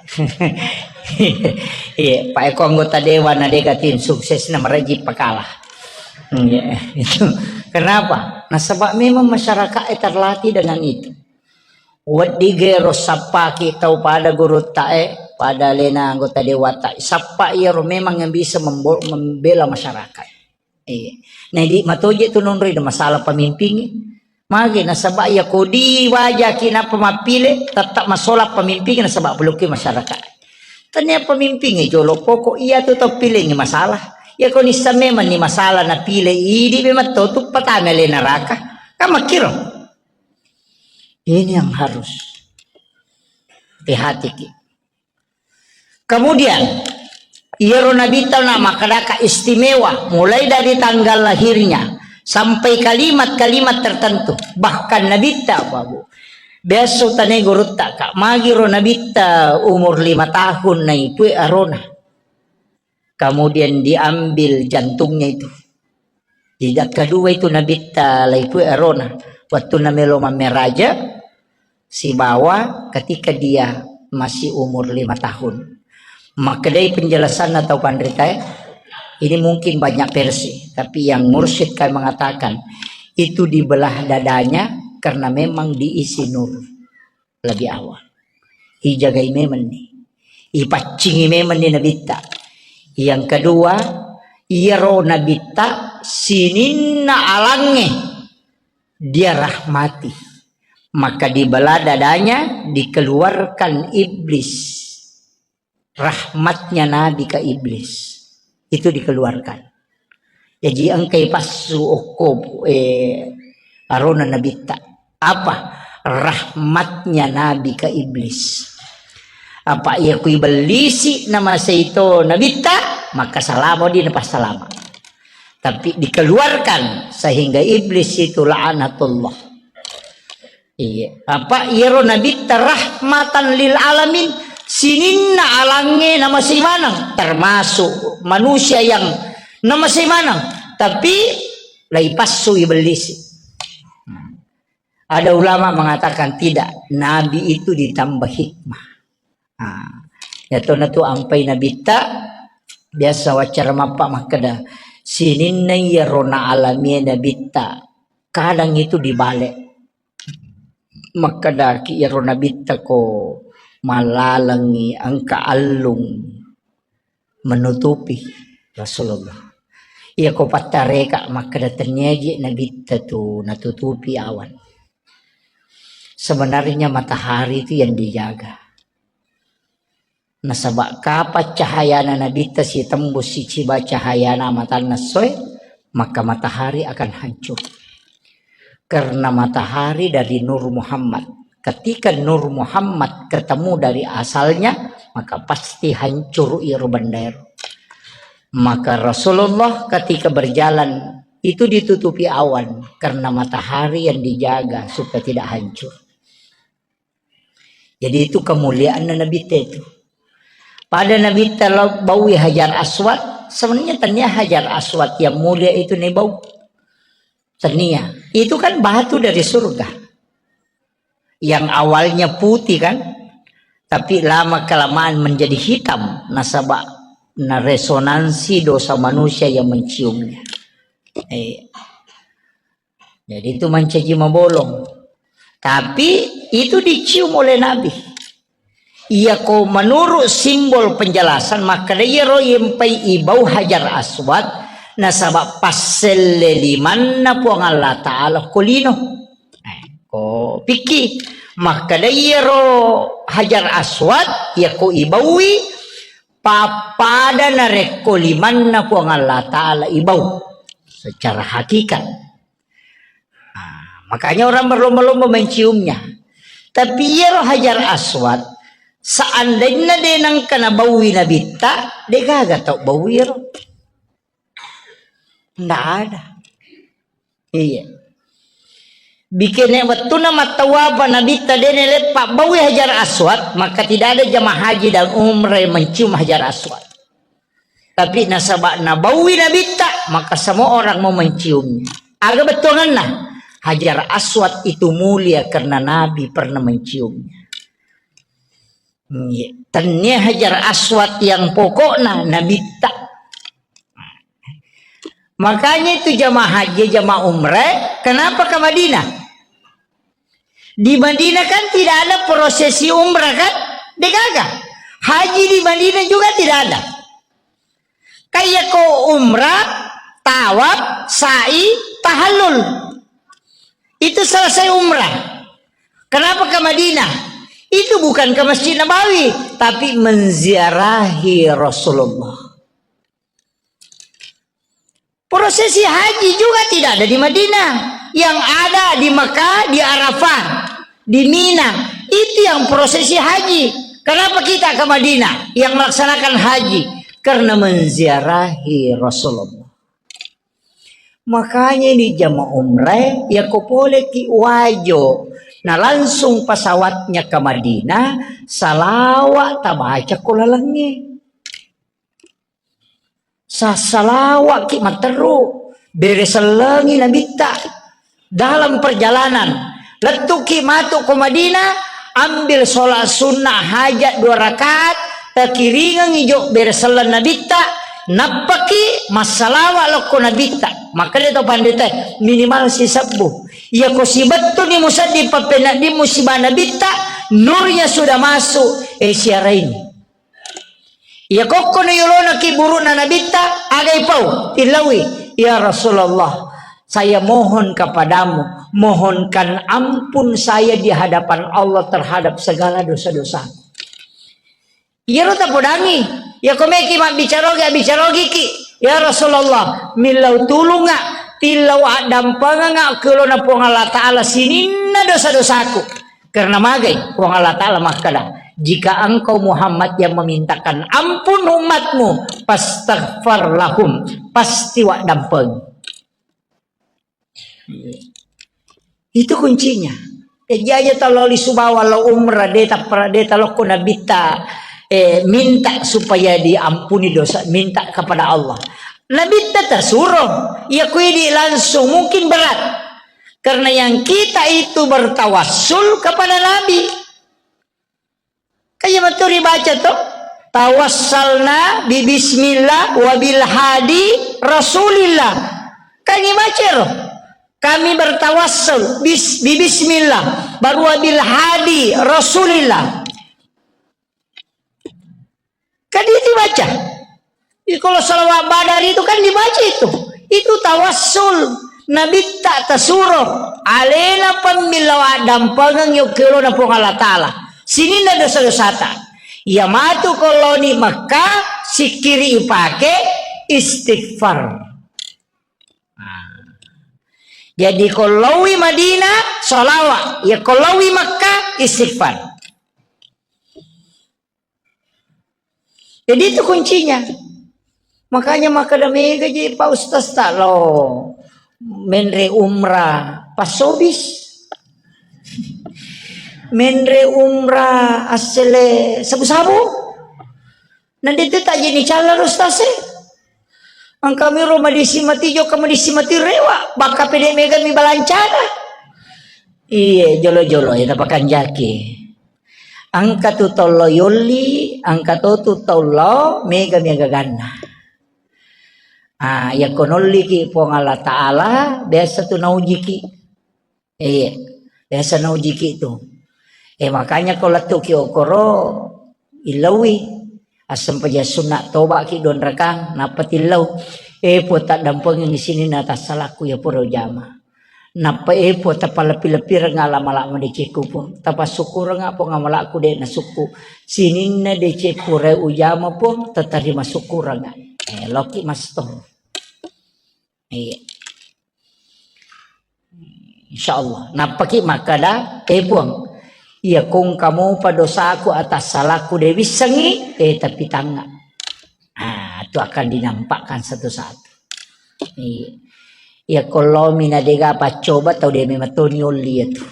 Iya, Pak Eko anggota dewan, ada gak tim sukses, nama Raji pakalah. Iya, itu. Kenapa? Nah, sebab memang masyarakat terlatih dengan itu. Wedding gero sappaki tau pada gurutta e, pada alena anggota dewata. Sappa iyaro memang yang bisa membo-, membela masyarakat. Iya. Nah, di matoje tu nonroi de masalah pemimpingi. Magi nasaba iya kodi wajaki napa mappile, tetap masola pemimpingi nasaba pelukki masyarakat. Tania pemimpingi jolo pokok iya tu tau pilengi masalah. Iya ko nissa memang ni masalah napile idi memang to tu patame le neraka. Kan makkiro. Ini yang harus dihatiki. Kemudian, iyaro Nabitta na makkedaka istimewa, mulai dari tanggal lahirnya sampai kalimat-kalimat tertentu. Bahkan Nabitta, Babu, biasa tane gurutta, Kak, magiro Nabitta umur lima tahun naipue arona. Kemudian diambil jantungnya itu. Tidak kedua itu Nabitta laipue arona. Waktu namelo mammeraja, sibawa ketika dia masih umur lima tahun. Makkedai penjelasan atau panritae, ini mungkin banyak versi, tapi yang mursyid kami mengatakan, itu dibelah dadanya karena memang diisi nur. Lebih awal. Ijagai memenni. Ipaccingi memenni Nabitta. Yang kedua, iyaro Nabitta sininna alangnge dia rahmati. Maka dibelah dadanya, dikeluarkan iblis. Rahmatnya Nabi ke iblis. Itu dikeluarkan. Jaji engkai passu okko, eh, arona Nabitta. Apa? Rahmatnya Nabi ke iblis. Apa iya kui bellisi nama seito Nabitta, maka salamo di napassalama. Tapi dikeluarkan sehingga iblis itu la'anatullah. Iya. Apa iyaro Nabitta rahmatan lil alamin, sininna alangnge namasei maneng, termasuk manusia yang namasei maneng, tapi laipassui bellisi. Ada ulama mengatakan tidak, Nabi itu ditambah hikmah. Ah, ya to natu ampai Nabitta, biasa waccara mappa makkeda, sininna iyaro naalami Nabitta, kadang itu dibalik. Makkedaki iyaro Nabitta ko malalengi engka allung menutupi Rasulullah. Iya ko pattareka makkeda tenniaji Nabitta tu natutupi awan. Sebenarnya matahari itu yang dijaga. Nasaba kapang cahayana Nabitta sitembus siciba cahayana matanna essoe, maka matahari akan hancur. Karena matahari dari Nur Muhammad. Ketika Nur Muhammad ketemu dari asalnya, maka pasti hancur iro bendera. Maka Rasulullah ketika berjalan itu ditutupi awan karena matahari yang dijaga supaya tidak hancur. Jadi itu kemuliaan Nabitta itu. Pada Nabitta lo-, baui Hajar Aswad, sebenarnya tania Hajar Aswad yang mulia itu nih bau. Tania. Itu kan batu dari surga. Yang awalnya putih kan, tapi lama kelamaan menjadi hitam nasaba na resonansi dosa manusia yang menciumnya. Eh, Jadi itu mancaji mabolong. Tapi itu dicium oleh Nabi. Iya ko menurut simbol penjelasan, maka iyaro yempai ibau Hajar Aswad, nasaba passelle limanna Puang Allah Ta'ala ko lino. Eh, ko pikki, maka iyaro Hajar Aswad, iya ko ibaui, pappada narekko limanna Puang Allah Ta'ala ibau secara hakikat. Nah, makanya orang berlomba-lomba menciumnya. Tapi iyaro Hajar Aswad, seandainya de nengka nabaui Nabitta, de gaga tau baui iyaro. Ndak ada. Iya. Bikene wettuna mattawafa Nabitta de neleppa baui Hajar Aswad, maka tidak ada jamaah haji dan umrah yang mencium Hajar Aswad. Tapi nasaba nabaui Nabitta, maka semua orang mau menciumnya. Aga bettuanganna? Hajar Aswad itu mulia karena Nabi pernah menciumnya. Iya. Tania Hajar Aswad yang pokokna Nabitta. Makanya itu jamaah haji, jamaah umrah, kenapa ke Madinah? Di Madinah kan tidak ada prosesi umrah kan? Degaga. Haji di Madinah juga tidak ada. Kayak ko umrah, tawaf, sa'i, tahallul. Itu selesai umrah. Kenapa ke Madinah? Itu bukan ke Masjid Nabawi, tapi menziarahi Rasulullah. Prosesi haji juga tidak ada di Madinah. Yang ada di Mekah, di Arafah, di Mina. Itu yang prosesi haji. Kenapa kita ke Madinah yang melaksanakan haji? Karena menziarahi Rasulullah. Makanya ini jamaah umrah, ya ko pole ki wajo. Nah, langsung pesawatnya ke Madinah, salawat tabaca ko lalengnge. Sa-, salawat ki matteru, bere sellengi Nabitta. Dalam perjalanan, lettuki matu ko Madinah, ambil sholat sunnah hajat dua rakaat, takiringengi jo bere selleng Nabitta, nappaki massalawa lokko Nabitta. Makanya to pandita, minimal sisebbu. Iya ko sibettuni musedding pappenaddimu siba Nabitta, nurnya sudah masuk, eh, siara ini. Iya kokkono yolona ki burukna Nabitta, agai pau, tillaui, "Ya Rasulullah, saya mohon kepadamu, mohonkan ampun saya di hadapan Allah terhadap segala dosa-dosa." Iyaro tapodangi, iya ko meki mabbicarogi, abbicarogiki, "Ya Rasulullah, millau tulunga, tillau addampengenga ke olona Puang Allah Ta'ala sininna dosa-dosaku." Karena magai Puang Allah Ta'ala makkeda, "Jika engkau Muhammad yang memintakan ampun umatmu, fastaghfar lahum, pasti waddampeng." Itu kuncinya. Jadi aja talo lisu bawa lo umrah, de tapra-, de talokko Nabitta, eh, minta supaya diampuni dosa, minta kepada Allah. Nabitta tersuruh, ya kui di langsung, mungkin berat. Karena yang kita itu bertawassul kepada Nabi. Kan iya matu ribaca to, "Tawassalna bi bismillah wa bil hadi Rasulillah." Kan iya baca ro. Kami bertawassul bis-, bi bismillah, baru wa bil hadi Rasulillah. Kan itu dibaca. Jadi kalau salawat badar itu kan dibaca itu. Itu tawassul. Nabitta tasuro. Alena pammillawa addampengeng yokkiolona Puang Allah Ta'ala. Sininna dosa-dosata. Iya matu ko laoni Mekka, sikkiri ipake, istighfar. Nah. Jadi ko laowi Madinah, salawat. Ya ko laowi Mekka, istighfar. Jadi itu kuncinya. Makanya makkeda mega ji Pak Ustaz ta lo menre umrah pasobis. Menre umrah assele sabu-sabu. Nanti itu tak jadi calon Ustaz e. Engka mi ro madisi mati jokka madisi mati rewa. Bakka pede mega mi balancana. Iye, jolo-jolo ya tapakanjaki. Engka tu tollo yolli, engka to tu tollo mega-mega ganna. Ah, yakko nolliki Puang Allah Ta'ala, biasa tu naujiki. Iya, biasa naujiki tu. Eh, makanya ko lettuki okoro, illauwi. Assempajang sunna tobaki donrakang, nappa tillau. Eh, Puang, taddampengengngi sininna tassalakku ya pura ujama. Nappa, eh, Puang, tapalebbi-lebbirengnga amal-amal madecekku, Puang. Tapasukkurengnga, Puang, amalakku de' nasukku. Sininna decekku re ujama, Puang, tatarima sukkurengnga. Eh, loki mastor. Iya. Insyaallah. Nappaki makkada, eh, Puang, iya kong kamu padosaku atas salahku de' wissengngi, eh, tapi tangnga. Ah, itu akan dinampakkan satu-satu. Iya. Iya, ko laomi na dega paccoba tau de' mematoni olli ya tu.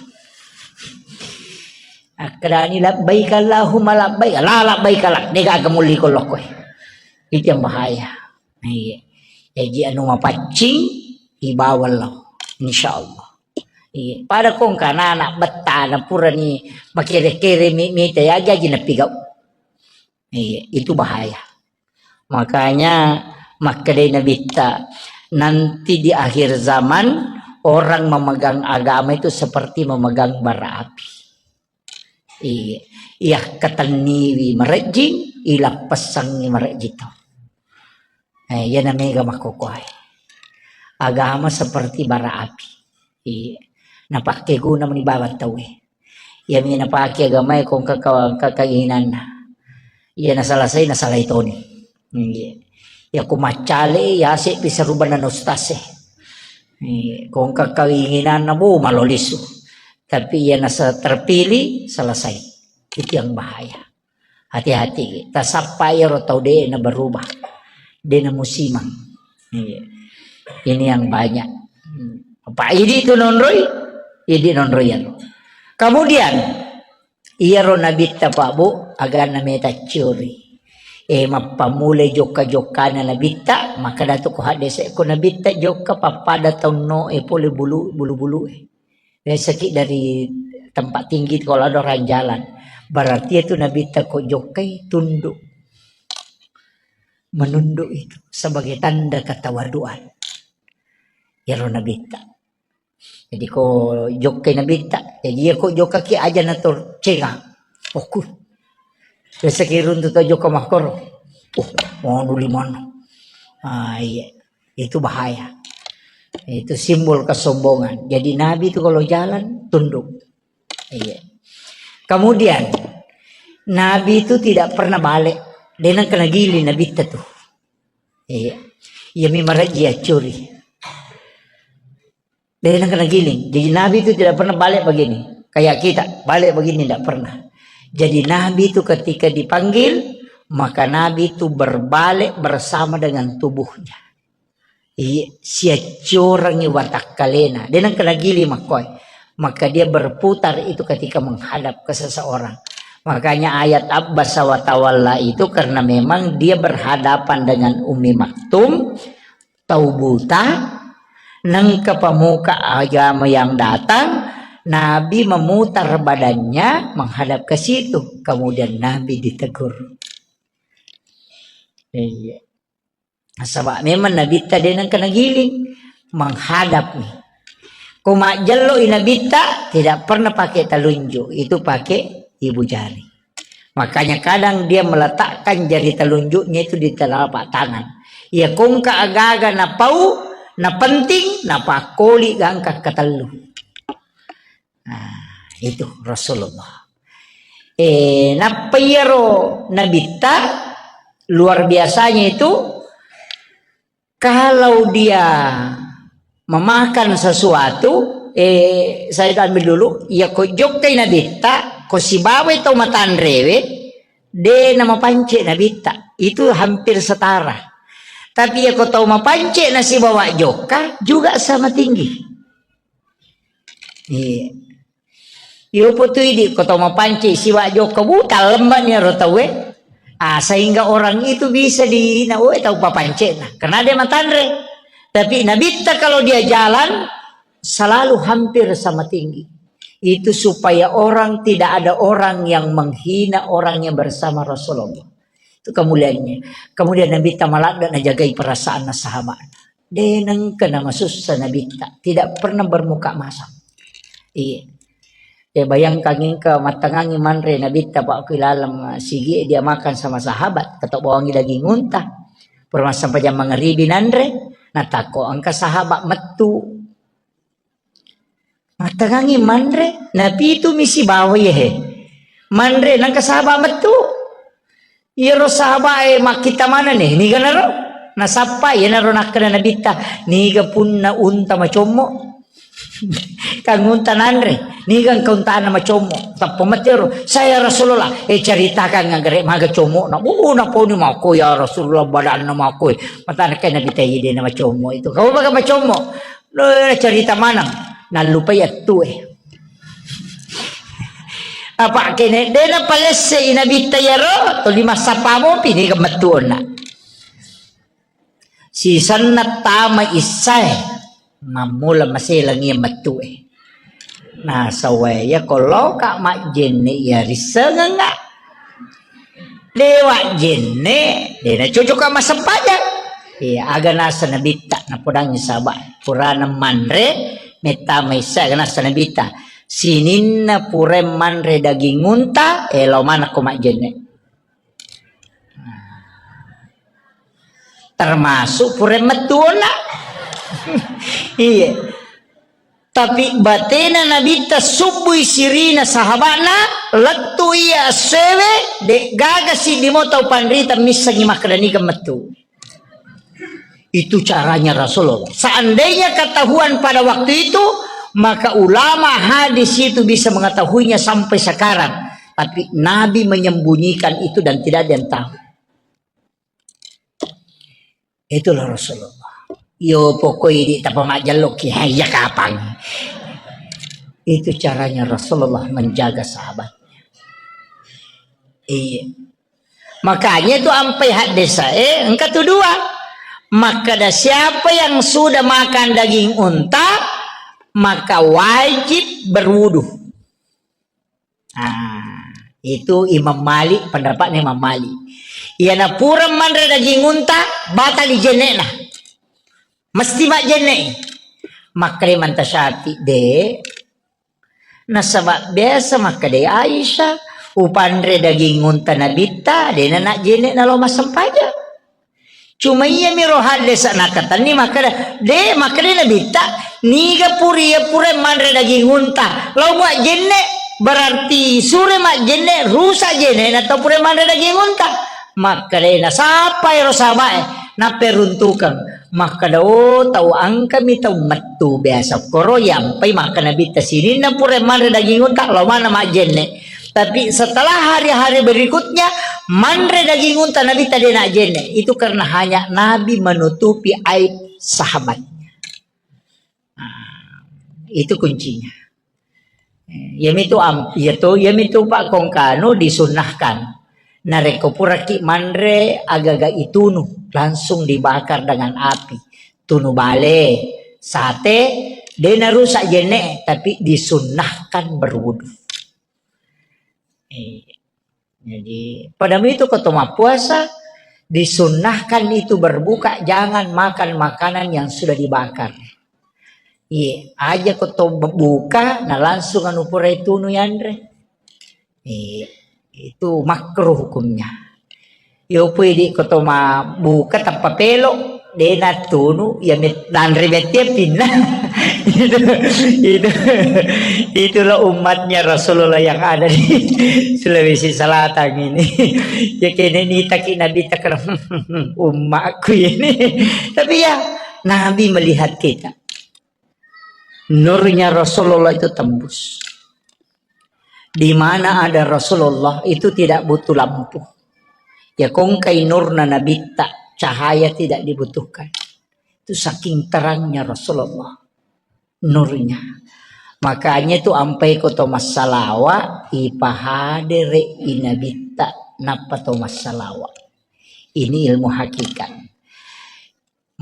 Akkedani labbaik Allahumma labbaik. La labbaik la. Dega aga mulli ko lokko. Itu yang bahaya. Iya. Jaji anu mapaccing ibawa lo. Insyaallah. Iya. Pada kong kana anak betta na purani makere-kere mi-, mita ya jaji napigau. Iya, itu bahaya. Makanya makkedai Nabitta, nanti di akhir zaman orang memegang agama itu seperti memegang bara api. Iya, iya katenniwi marejjing, ilappessangngi marejjing to. Eh, iyana mega makkokoe. Agama seperti bara api. Iya. Napakkeguna mani bawang tauwe. Iyami napake agamae ko engka ka-, ka-, kainginanna. Iya nasalasai, nasalai toni. Iya. Iya ko maccale, yasepi sarubana na ustase. Iya. Ko engka kainginanna, bo, malo lisu. Tapi iya nasa terpilih, selesai. Itu yang bahaya. Hati-hati, tasappa iyaro tau de' na berubah, de' na musimang. Iya. Ini yang banyak. Hmm. Apa idi tu nonroi, idi nonroi iyaro. Kemudian, iyaro Nabitta Pak Bu, aganna meta ciori. Eh, mappamulai jokka-jokkana Nabitta, maka datu ko haddese ko Nabitta jokka pappada taunno e pole bulu, bulu-bulu e. Biasaki dari tempat tinggi kalau ada orang jalan. Berarti itu Nabitta ko jokkai tunduk. Menunduk itu sebagai tanda ketawaduan. Iyaro Nabitta. Jadi ko jokkai Nabitta. Jadi iya ko jokkaki aja nator cenga. Oku. Biasaki runtu to jokka makkoro. Oh, mau duli mana? Ah, iya. Itu bahaya. Itu simbol kesombongan. Jadi Nabi itu kalau jalan tunduk. Iya. Kemudian Nabi itu tidak pernah balik. De' nengka nagiling Nabitta tuh. Iya. Iya mi marejji accuri. De' nengka nagiling. Jadi Nabi itu tidak pernah balik begini. Kayak kita, balik begini tidak pernah. Jadi Nabi itu ketika dipanggil, maka Nabi itu berbalik bersama dengan tubuhnya. Iya, siaccorangngi watakkalena. De' nengka nagiling makkoe. Maka dia berputar itu ketika menghadap ke seseorang. Makanya ayat Abbasa wa tawalla itu karena memang dia berhadapan dengan Ummi Maktum, tau buta, Nengka pemuka agama yang datang, Nabi memutar badannya menghadap ke situ. Kemudian Nabi ditegur. Iya. Nasaba memang Nabitta de nengka nagiling, menghadap nih. Ko majjelloi Nabitta, tidak pernah pakai telunjuk, itu pakai ibu jari. Makanya kadang dia meletakkan jari telunjuknya itu di telapak tangan. Iya, ko engka aga-aga napau, napenting, napakkoli gangka ketellu. Nah, itu Rasulullah. Eh, nappa iyaro Nabitta luar biasanya itu, kalau dia memakan sesuatu, eh, saya ambil dulu, ya ko jokkai Nabitta, ko sibawai tau matanrewe, de namapance Nabitta. Itu hampir setara. Tapi ya ko tau mapance nasibawa jokka, juga sama tinggi. Iya. Yopo tu idi ko tau mapance siwa jokka, bu, tallemma ni ro tauwe. Ah, sehingga orang itu bisa dihina, oh, tau papancena. Karena dia matanre. Tapi Nabitta kalau dia jalan, selalu hampir sama tinggi. Itu supaya orang, tidak ada orang yang menghina orang yang bersama Rasulullah. Itu kemuliaannya. Kemudian Nabitta maladde najagai perasaan sahabat. De nengka namasussa Nabitta, tidak pernah bermuka masam. Iya. Ya, bayangkan engka mattangangi manre Nabitta, Pak, ku laleng, sigi dia makan sama sahabat, kata bawangi daging unta. Pura massempajang mangaribi nanre, natakko engka sahabat mettu. Mattangangi manre, napitu mi sibawa iye he. Manre, nangka sahabat mettu. Iyaro sahabat e makkitta maneng ni, niga naro? Nasappa, iyanaro nakkeda Nabitta, niga punna unta macommo? Kan unta nanre, niga engka untana macommo? Tappa mettero, saya Rasulullah, eh, ceritakan nggak gere maga commo na, uh, naponi mako ya Rasulullah, badanna mako. Matana kai Nabitta, iya de na macommo itu. Kau baga macommo? Lo, cerita maneng, nallupai ettue. Apa kene de napalessei Nabitta iyaro, tuli massappa mopi ni kemettuonna. Sisenna tama issae, mammula maselangi mettue. Nasawaya ko loka majjenne iya rissengenga. Dewa jenne, de nacocok massempajang. Iya, aga nasa Nabitta, napodangi sahabat. Purana manre, metta maissa, aga nasa Nabitta. Sininna pura manre daging unta, eh, lao manakko majjenne. Termasuk pura mettuonna. Iya. Tapi batena Nabitta subbui sirina sahabatna, lettu iya essewe, de gaga siddi mo tau panrita missengi makkeda niga mettu. Itu caranya Rasulullah. Seandainya ketahuan pada waktu itu, maka ulama hadis itu bisa mengetahuinya sampai sekarang. Tapi Nabi menyembunyikan itu dan tidak ada yang tahu. Itulah Rasulullah. Yo pokoi di tapa majjalloki, ya kapang. Itu caranya Rasulullah menjaga sahabatnya. Iya. Makanya itu ampai hadis saya, engka tu dua. Maka ada siapa yang sudah makan daging unta, maka wajib berwudu. Ah, itu Imam Malik, pendapatnya Imam Malik. Iya na pura manre daging unta, batal jenne'na. Mesti majjenne. Makkeda Imam Syafi'i de. Nasaba biasa makkeda Aisyah, upanre daging unta Nabitta, de na najjenne nalo massempajang. Cuma iya mi ro hadde sa nakatanni makkeda, de, makkeda Nabitta, niga puri iya pura manre daging unta, lao muajjenne, berarti sure majjenne, rusak jenne na tau pura manre daging unta. Makkeda nasappa ero sahabae, napperuntukeng. Makkeda, oh, tau engkami tau mettu biasa koro yampai makkeda Nabitta sininna pura manre daging unta, lao mana majjenne. Tapi setelah hari-hari berikutnya, manre daging unta Nabitta de najjenne. Itu karena hanya Nabi menutupi aib sahabatnya. Nah, itu kuncinya. Iyamitu am-, iyatu, iyamitu Pak kongkanu disunnahkan. Narekko puraki manre agaga itunu, langsung dibakar dengan api. Tunu bale, sate, de' narusak jenne', tapi disunnahkan berwudu. Eh, jadi, pada itu ko to mappuasa, disunnahkan itu berbuka, jangan makan makanan yang sudah dibakar. Iya, aja ko to buka, na langsung anu pura itunu yanre. Iya, itu makruh hukumnya. Yo pui di ko to mabbuka tappa pelo, de' nattunu, ya met-, nanre mettia pinna. Itu, itu, itulah umatnya Rasulullah yang ada di Sulawesi Selatan ini. Ya kene nitaki Nabi takra umatku ini. Tapi ya, Nabi melihat kita. Nurnya Rasulullah itu tembus. Di mana ada Rasulullah itu tidak butuh lampu. Ya kongkai nurna nabitta, cahaya tidak dibutuhkan. Itu saking terangnya Rasulullah, nurnya. Makanya itu ampai ko to massalawa, ipahadere i nabitta, nappa to massalawa. Ini ilmu hakikat.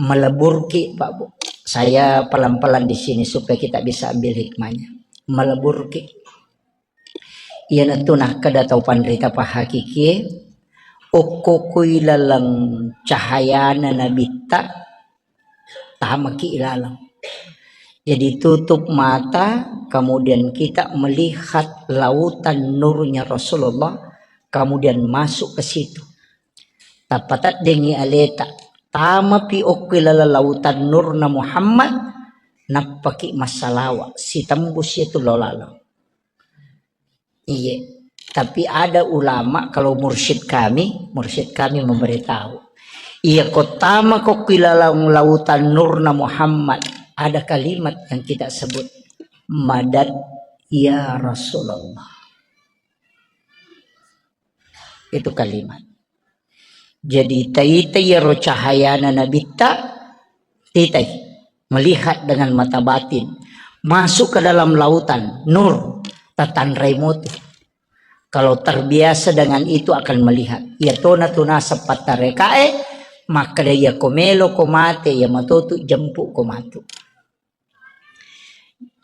Meleburki, Pak Bu. Saya pelan-pelan di sini supaya kita bisa ambil hikmahnya. Meleburki. Iyanatu nakkeda tau panrita pahakikie, okko kui laleng cahayana nabitta, tamaki ilaleng. Jadi tutup mata, kemudian kita melihat lautan nurnya Rasulullah, kemudian masuk ke situ. Tappateddengngi aleta, tamapi okko laleng lautan nurna Muhammad, nappaki massalawa, sitembus itu lo laleng. Iya. Tapi ada ulama, kalau mursyid kami, mursyid kami memberitahu. Iya, ko tama ko ki laleng lautan nurna Muhammad, ada kalimat yang kita sebut, "Madad ya Rasulullah." Itu kalimat. Jadi, taitai iyaro cahayana nabitta, titai, melihat dengan mata batin, masuk ke dalam lautan nur, tatanrai motu. Kalau terbiasa dengan itu akan melihat. Iya tona tu naseng pattarekae, makkeda iya ko melo ko mate, iya matotu jempu ko matu.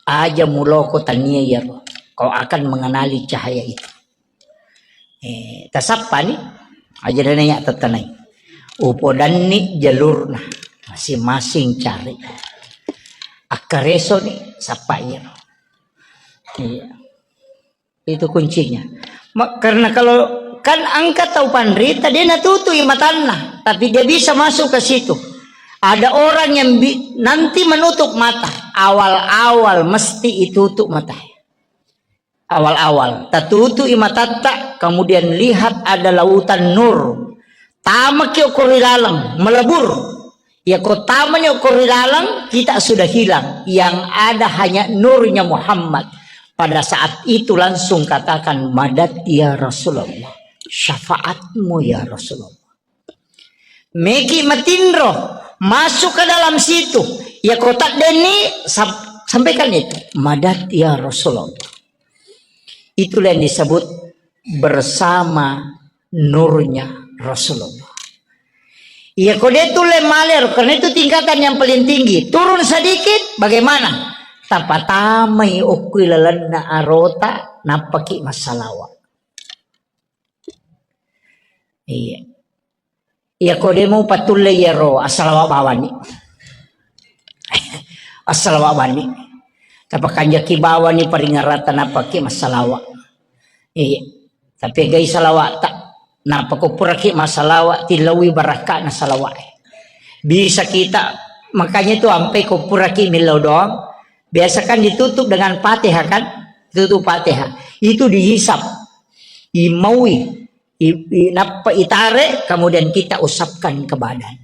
Aja muloko tania iyaro, kau akan mengenali cahaya itu. Eh, tasappani, aja dana ya tetanai. Upodanni jalurna, masing-masing cari. Akkareso ni, sappa iyaro. Iya. Itu kuncinya. Ma-, karena kalau kan engka tau panrita, dia natutui matanna, tapi dia bisa masuk ke situ. Ada orang yang bi-, nanti menutup mata. Awal-awal mesti itutup mata. Awal-awal. Tatutui matatta, kemudian lihat ada lautan nur. Tamaki okko ri laleng, melebur. Ya, ko tamani okko ri laleng, kita sudah hilang. Yang ada hanya nurnya Muhammad. Pada saat itu langsung katakan, "Madad ya Rasulullah. Syafaatmu ya Rasulullah." Meki matinro, masuk ke dalam situ. Ya, ko taddenni, sam-, sampaikan itu. "Madad ya Rasulullah." Itulah yang disebut bersama nurnya Rasulullah. Iya, ko de tulle malero, karena itu tingkatan yang paling tinggi. Turun sedikit, bagaimana? Tapatamai okko lalenna arota, nappaki massalawa. Iya. Iya, ko de mupatulle iyaro, assalawa bawani. Assalawa bawani. Tapakanjaki bawani paringerrata nappaki massalawa. Iya. Tapi gai salawata. Nappa ko puraki massalawa, tilaui barakkana salawae. Bisa kita, makanya itu ampai ko puraki millau doang, biasa kan ditutup dengan Fatihah kan? Tutup Fatihah. Itu dihisap. Imaui. I, i, nappa itare, kemudian kita usapkan ke badan.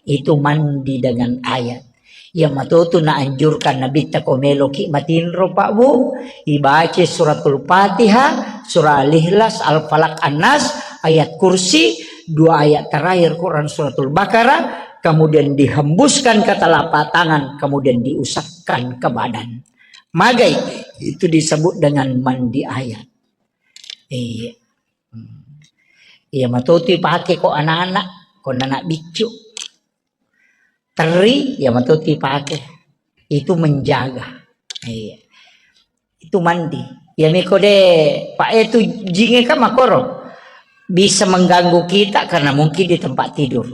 Itu mandi dengan ayat. Iya matotu naanjurkan Nabitta ko meloki matinro, Pak Bu, ibaca suratul Fatihah, surah Al-Ikhlas, Al-Falaq, An-Nas, ayat kursi, dua ayat terakhir Quran suratul Baqarah, kemudian dihembuskan ke telapak tangan, kemudian diusapkan ke badan. Magai, itu disebut dengan mandi ayat. Iya. Hmm. Iya matotu ipake ko anak-anak, ko anak biccu. Terri, iya matotu ipake. Itu menjaga. Iya. Itu mandi. Ya miko de, Pak, itu jinge kan makoro. Bisa mengganggu kita karena mungkin di tempat tidur.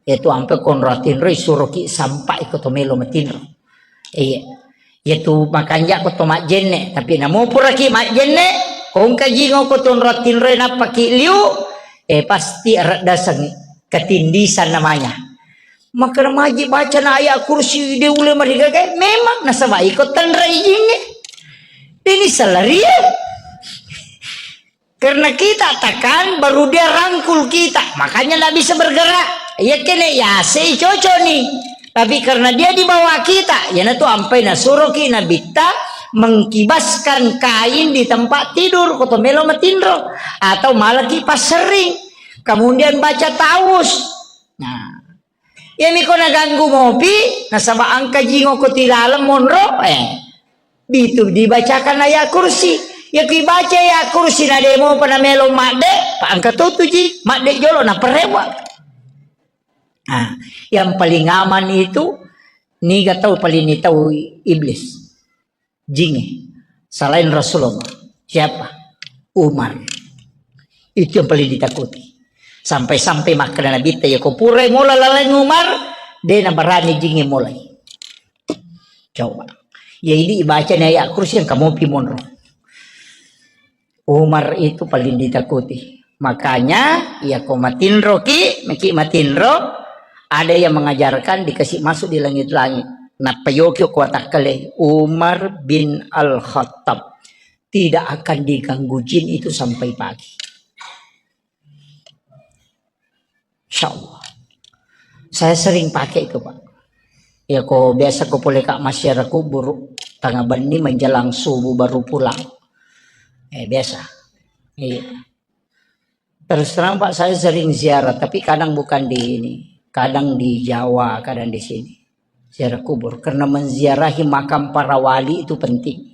Yaitu ampe konro tinro, isuroki sampai ko to melo matinro. Iya. Yaitu makanja ko to majjenne, tapi namo puraki majjenne, kongka jingo ko to onro tinro nappaki liu, eh, pasti ada dasang ketindisan namanya. Maka maji baca na ayat kursi de ule marigaga, memang nasaba iko tenra ijinge. Ini salarie. Karena kita tekan, baru dia rangkul kita. Makanya nggak bisa bergerak. Ya kene ya, sei cocok nih. Tapi karena dia di bawah kita, ya na tu ampai nasuroki nabitta mengkibaskan kain di tempat tidur, ko to melo matinro. Atau malah kipas sering. Kemudian baca tawus. Nah, Iyami ko naganggu mopi, nasaba engka jingo ko tilaleng monro, eh, ditu dibacakan ayat kursi. Iya ki baca ayat kursi na de mopa na melo madde, pa engka to tu ji, madde jolo na perewa. Nah, yang paling aman itu niga tau paling ni tau iblis. Jinge selain Rasulullah. Siapa? Umar. Itu yang paling ditakuti. Sampai-sampai makkeda Nabitta, ya ko purai mola laleng Umar, de na barani jinge mulai. Coba. Ya ini ibaca ni ayat kursi yang kamu pi monro. Umar itu paling ditakuti. Makanya, ya ko matinro ki, meki matinro, ada yang mengajarkan dikasih masuk di langit-langit. Nappa yoki ko watakkale, Umar bin Al-Khattab tidak akan diganggu jin itu sampai pagi. Insya Allah. Saya sering pakai itu, Pak. Ya, ko biasa ko pole ka masyarakat kubur, tengah benni menjelang subuh baru pulang. Eh, biasa. Iya. Terus terang, Pak, saya sering ziarah, tapi kadang bukan di ini. Kadang di Jawa, kadang di sini. Ziarah kubur. Karena menziarahi makam para wali itu penting.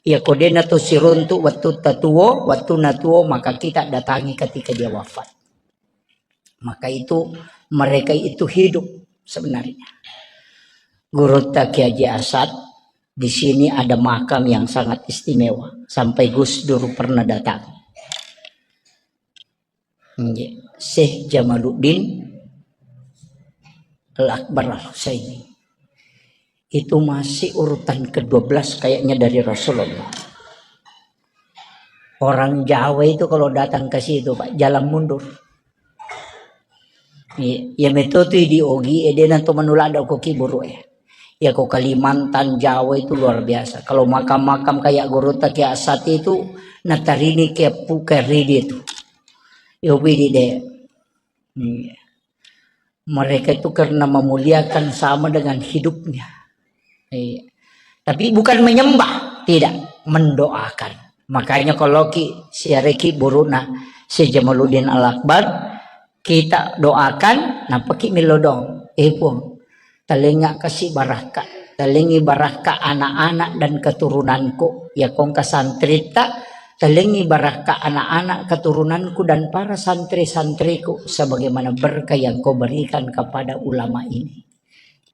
Ya, ko de na to siruntuk waktu tatuo, waktu natuo, maka kita datangi ketika dia wafat. Maka itu, mereka itu hidup sebenarnya. Gurutta Kiai Haji Asad, di sini ada makam yang sangat istimewa. Sampai Gus Dur pernah datang. Nggih. Syekh Jamaluddin Al-Akbar Al-Husaini. Itu masih urutan kedua belas kayaknya dari Rasulullah. Orang Jawa itu kalau datang ke situ, Pak, jalan mundur. Iya, iya, metto tu di Ogi, eh, de na to manulada ko ki buru, eh. Ya, ko Kalimantan, Jawa itu luar biasa. Kalau makam-makam kayak Gurutta Kiai Asad itu, natarini ke puka ridi itu. Yo, widi de. Iya. Mereka itu karena memuliakan sama dengan hidupnya. Iya. Tapi bukan menyembah, tidak, mendoakan. Makanya kalau ki siareki buruna Syekh Jamaluddin Al-Akbar, kita doakan, napaki milodong. Eh, Puang, talenga kasi barakka, talengi barakka anak-anak dan keturunanku. Ya, kongka santritta, talengi barakka anak-anak keturunanku dan para santri-santriku sebagaimana berkah yang kau berikan kepada ulama ini.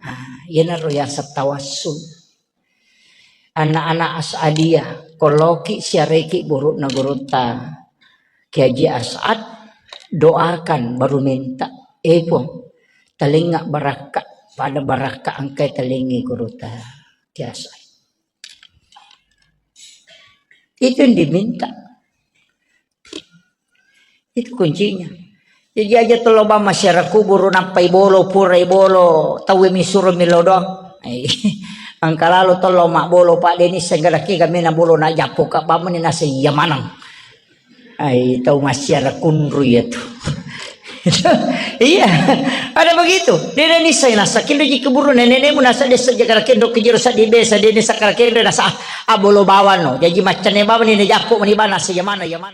Ah, iyanaro yaseng tawassul. Anak-anak As'adiyah, koloki siareki burukna gurutta Kiai Haji As'ad, doakan baru minta, eh, Puang, talenga barakka, pada barakka engkai talengi gurutta Kiai As'ad. Itu yang diminta. Itu kuncinya. Jadi aja tolo bang masyarakat kuburu nappai bolo, purai bolo, tau mi suro milo doang. Eh, engka lalo tolo mak bolo, Pak, deni senggara ki kami na bolo na japo ka bamuni nasa iya manang. Ai, tau masyarakat kunru ya tu. Iya, ada begitu. Dia deni saya nasa kindo ji kuburu nenek-nenekmu nasa desa jagara kendo kejiro sa di besa deni sakara kendo nasa abolo bawano. Jadi macam ne bawa ni japo mani bana sa iya mana, iya mana.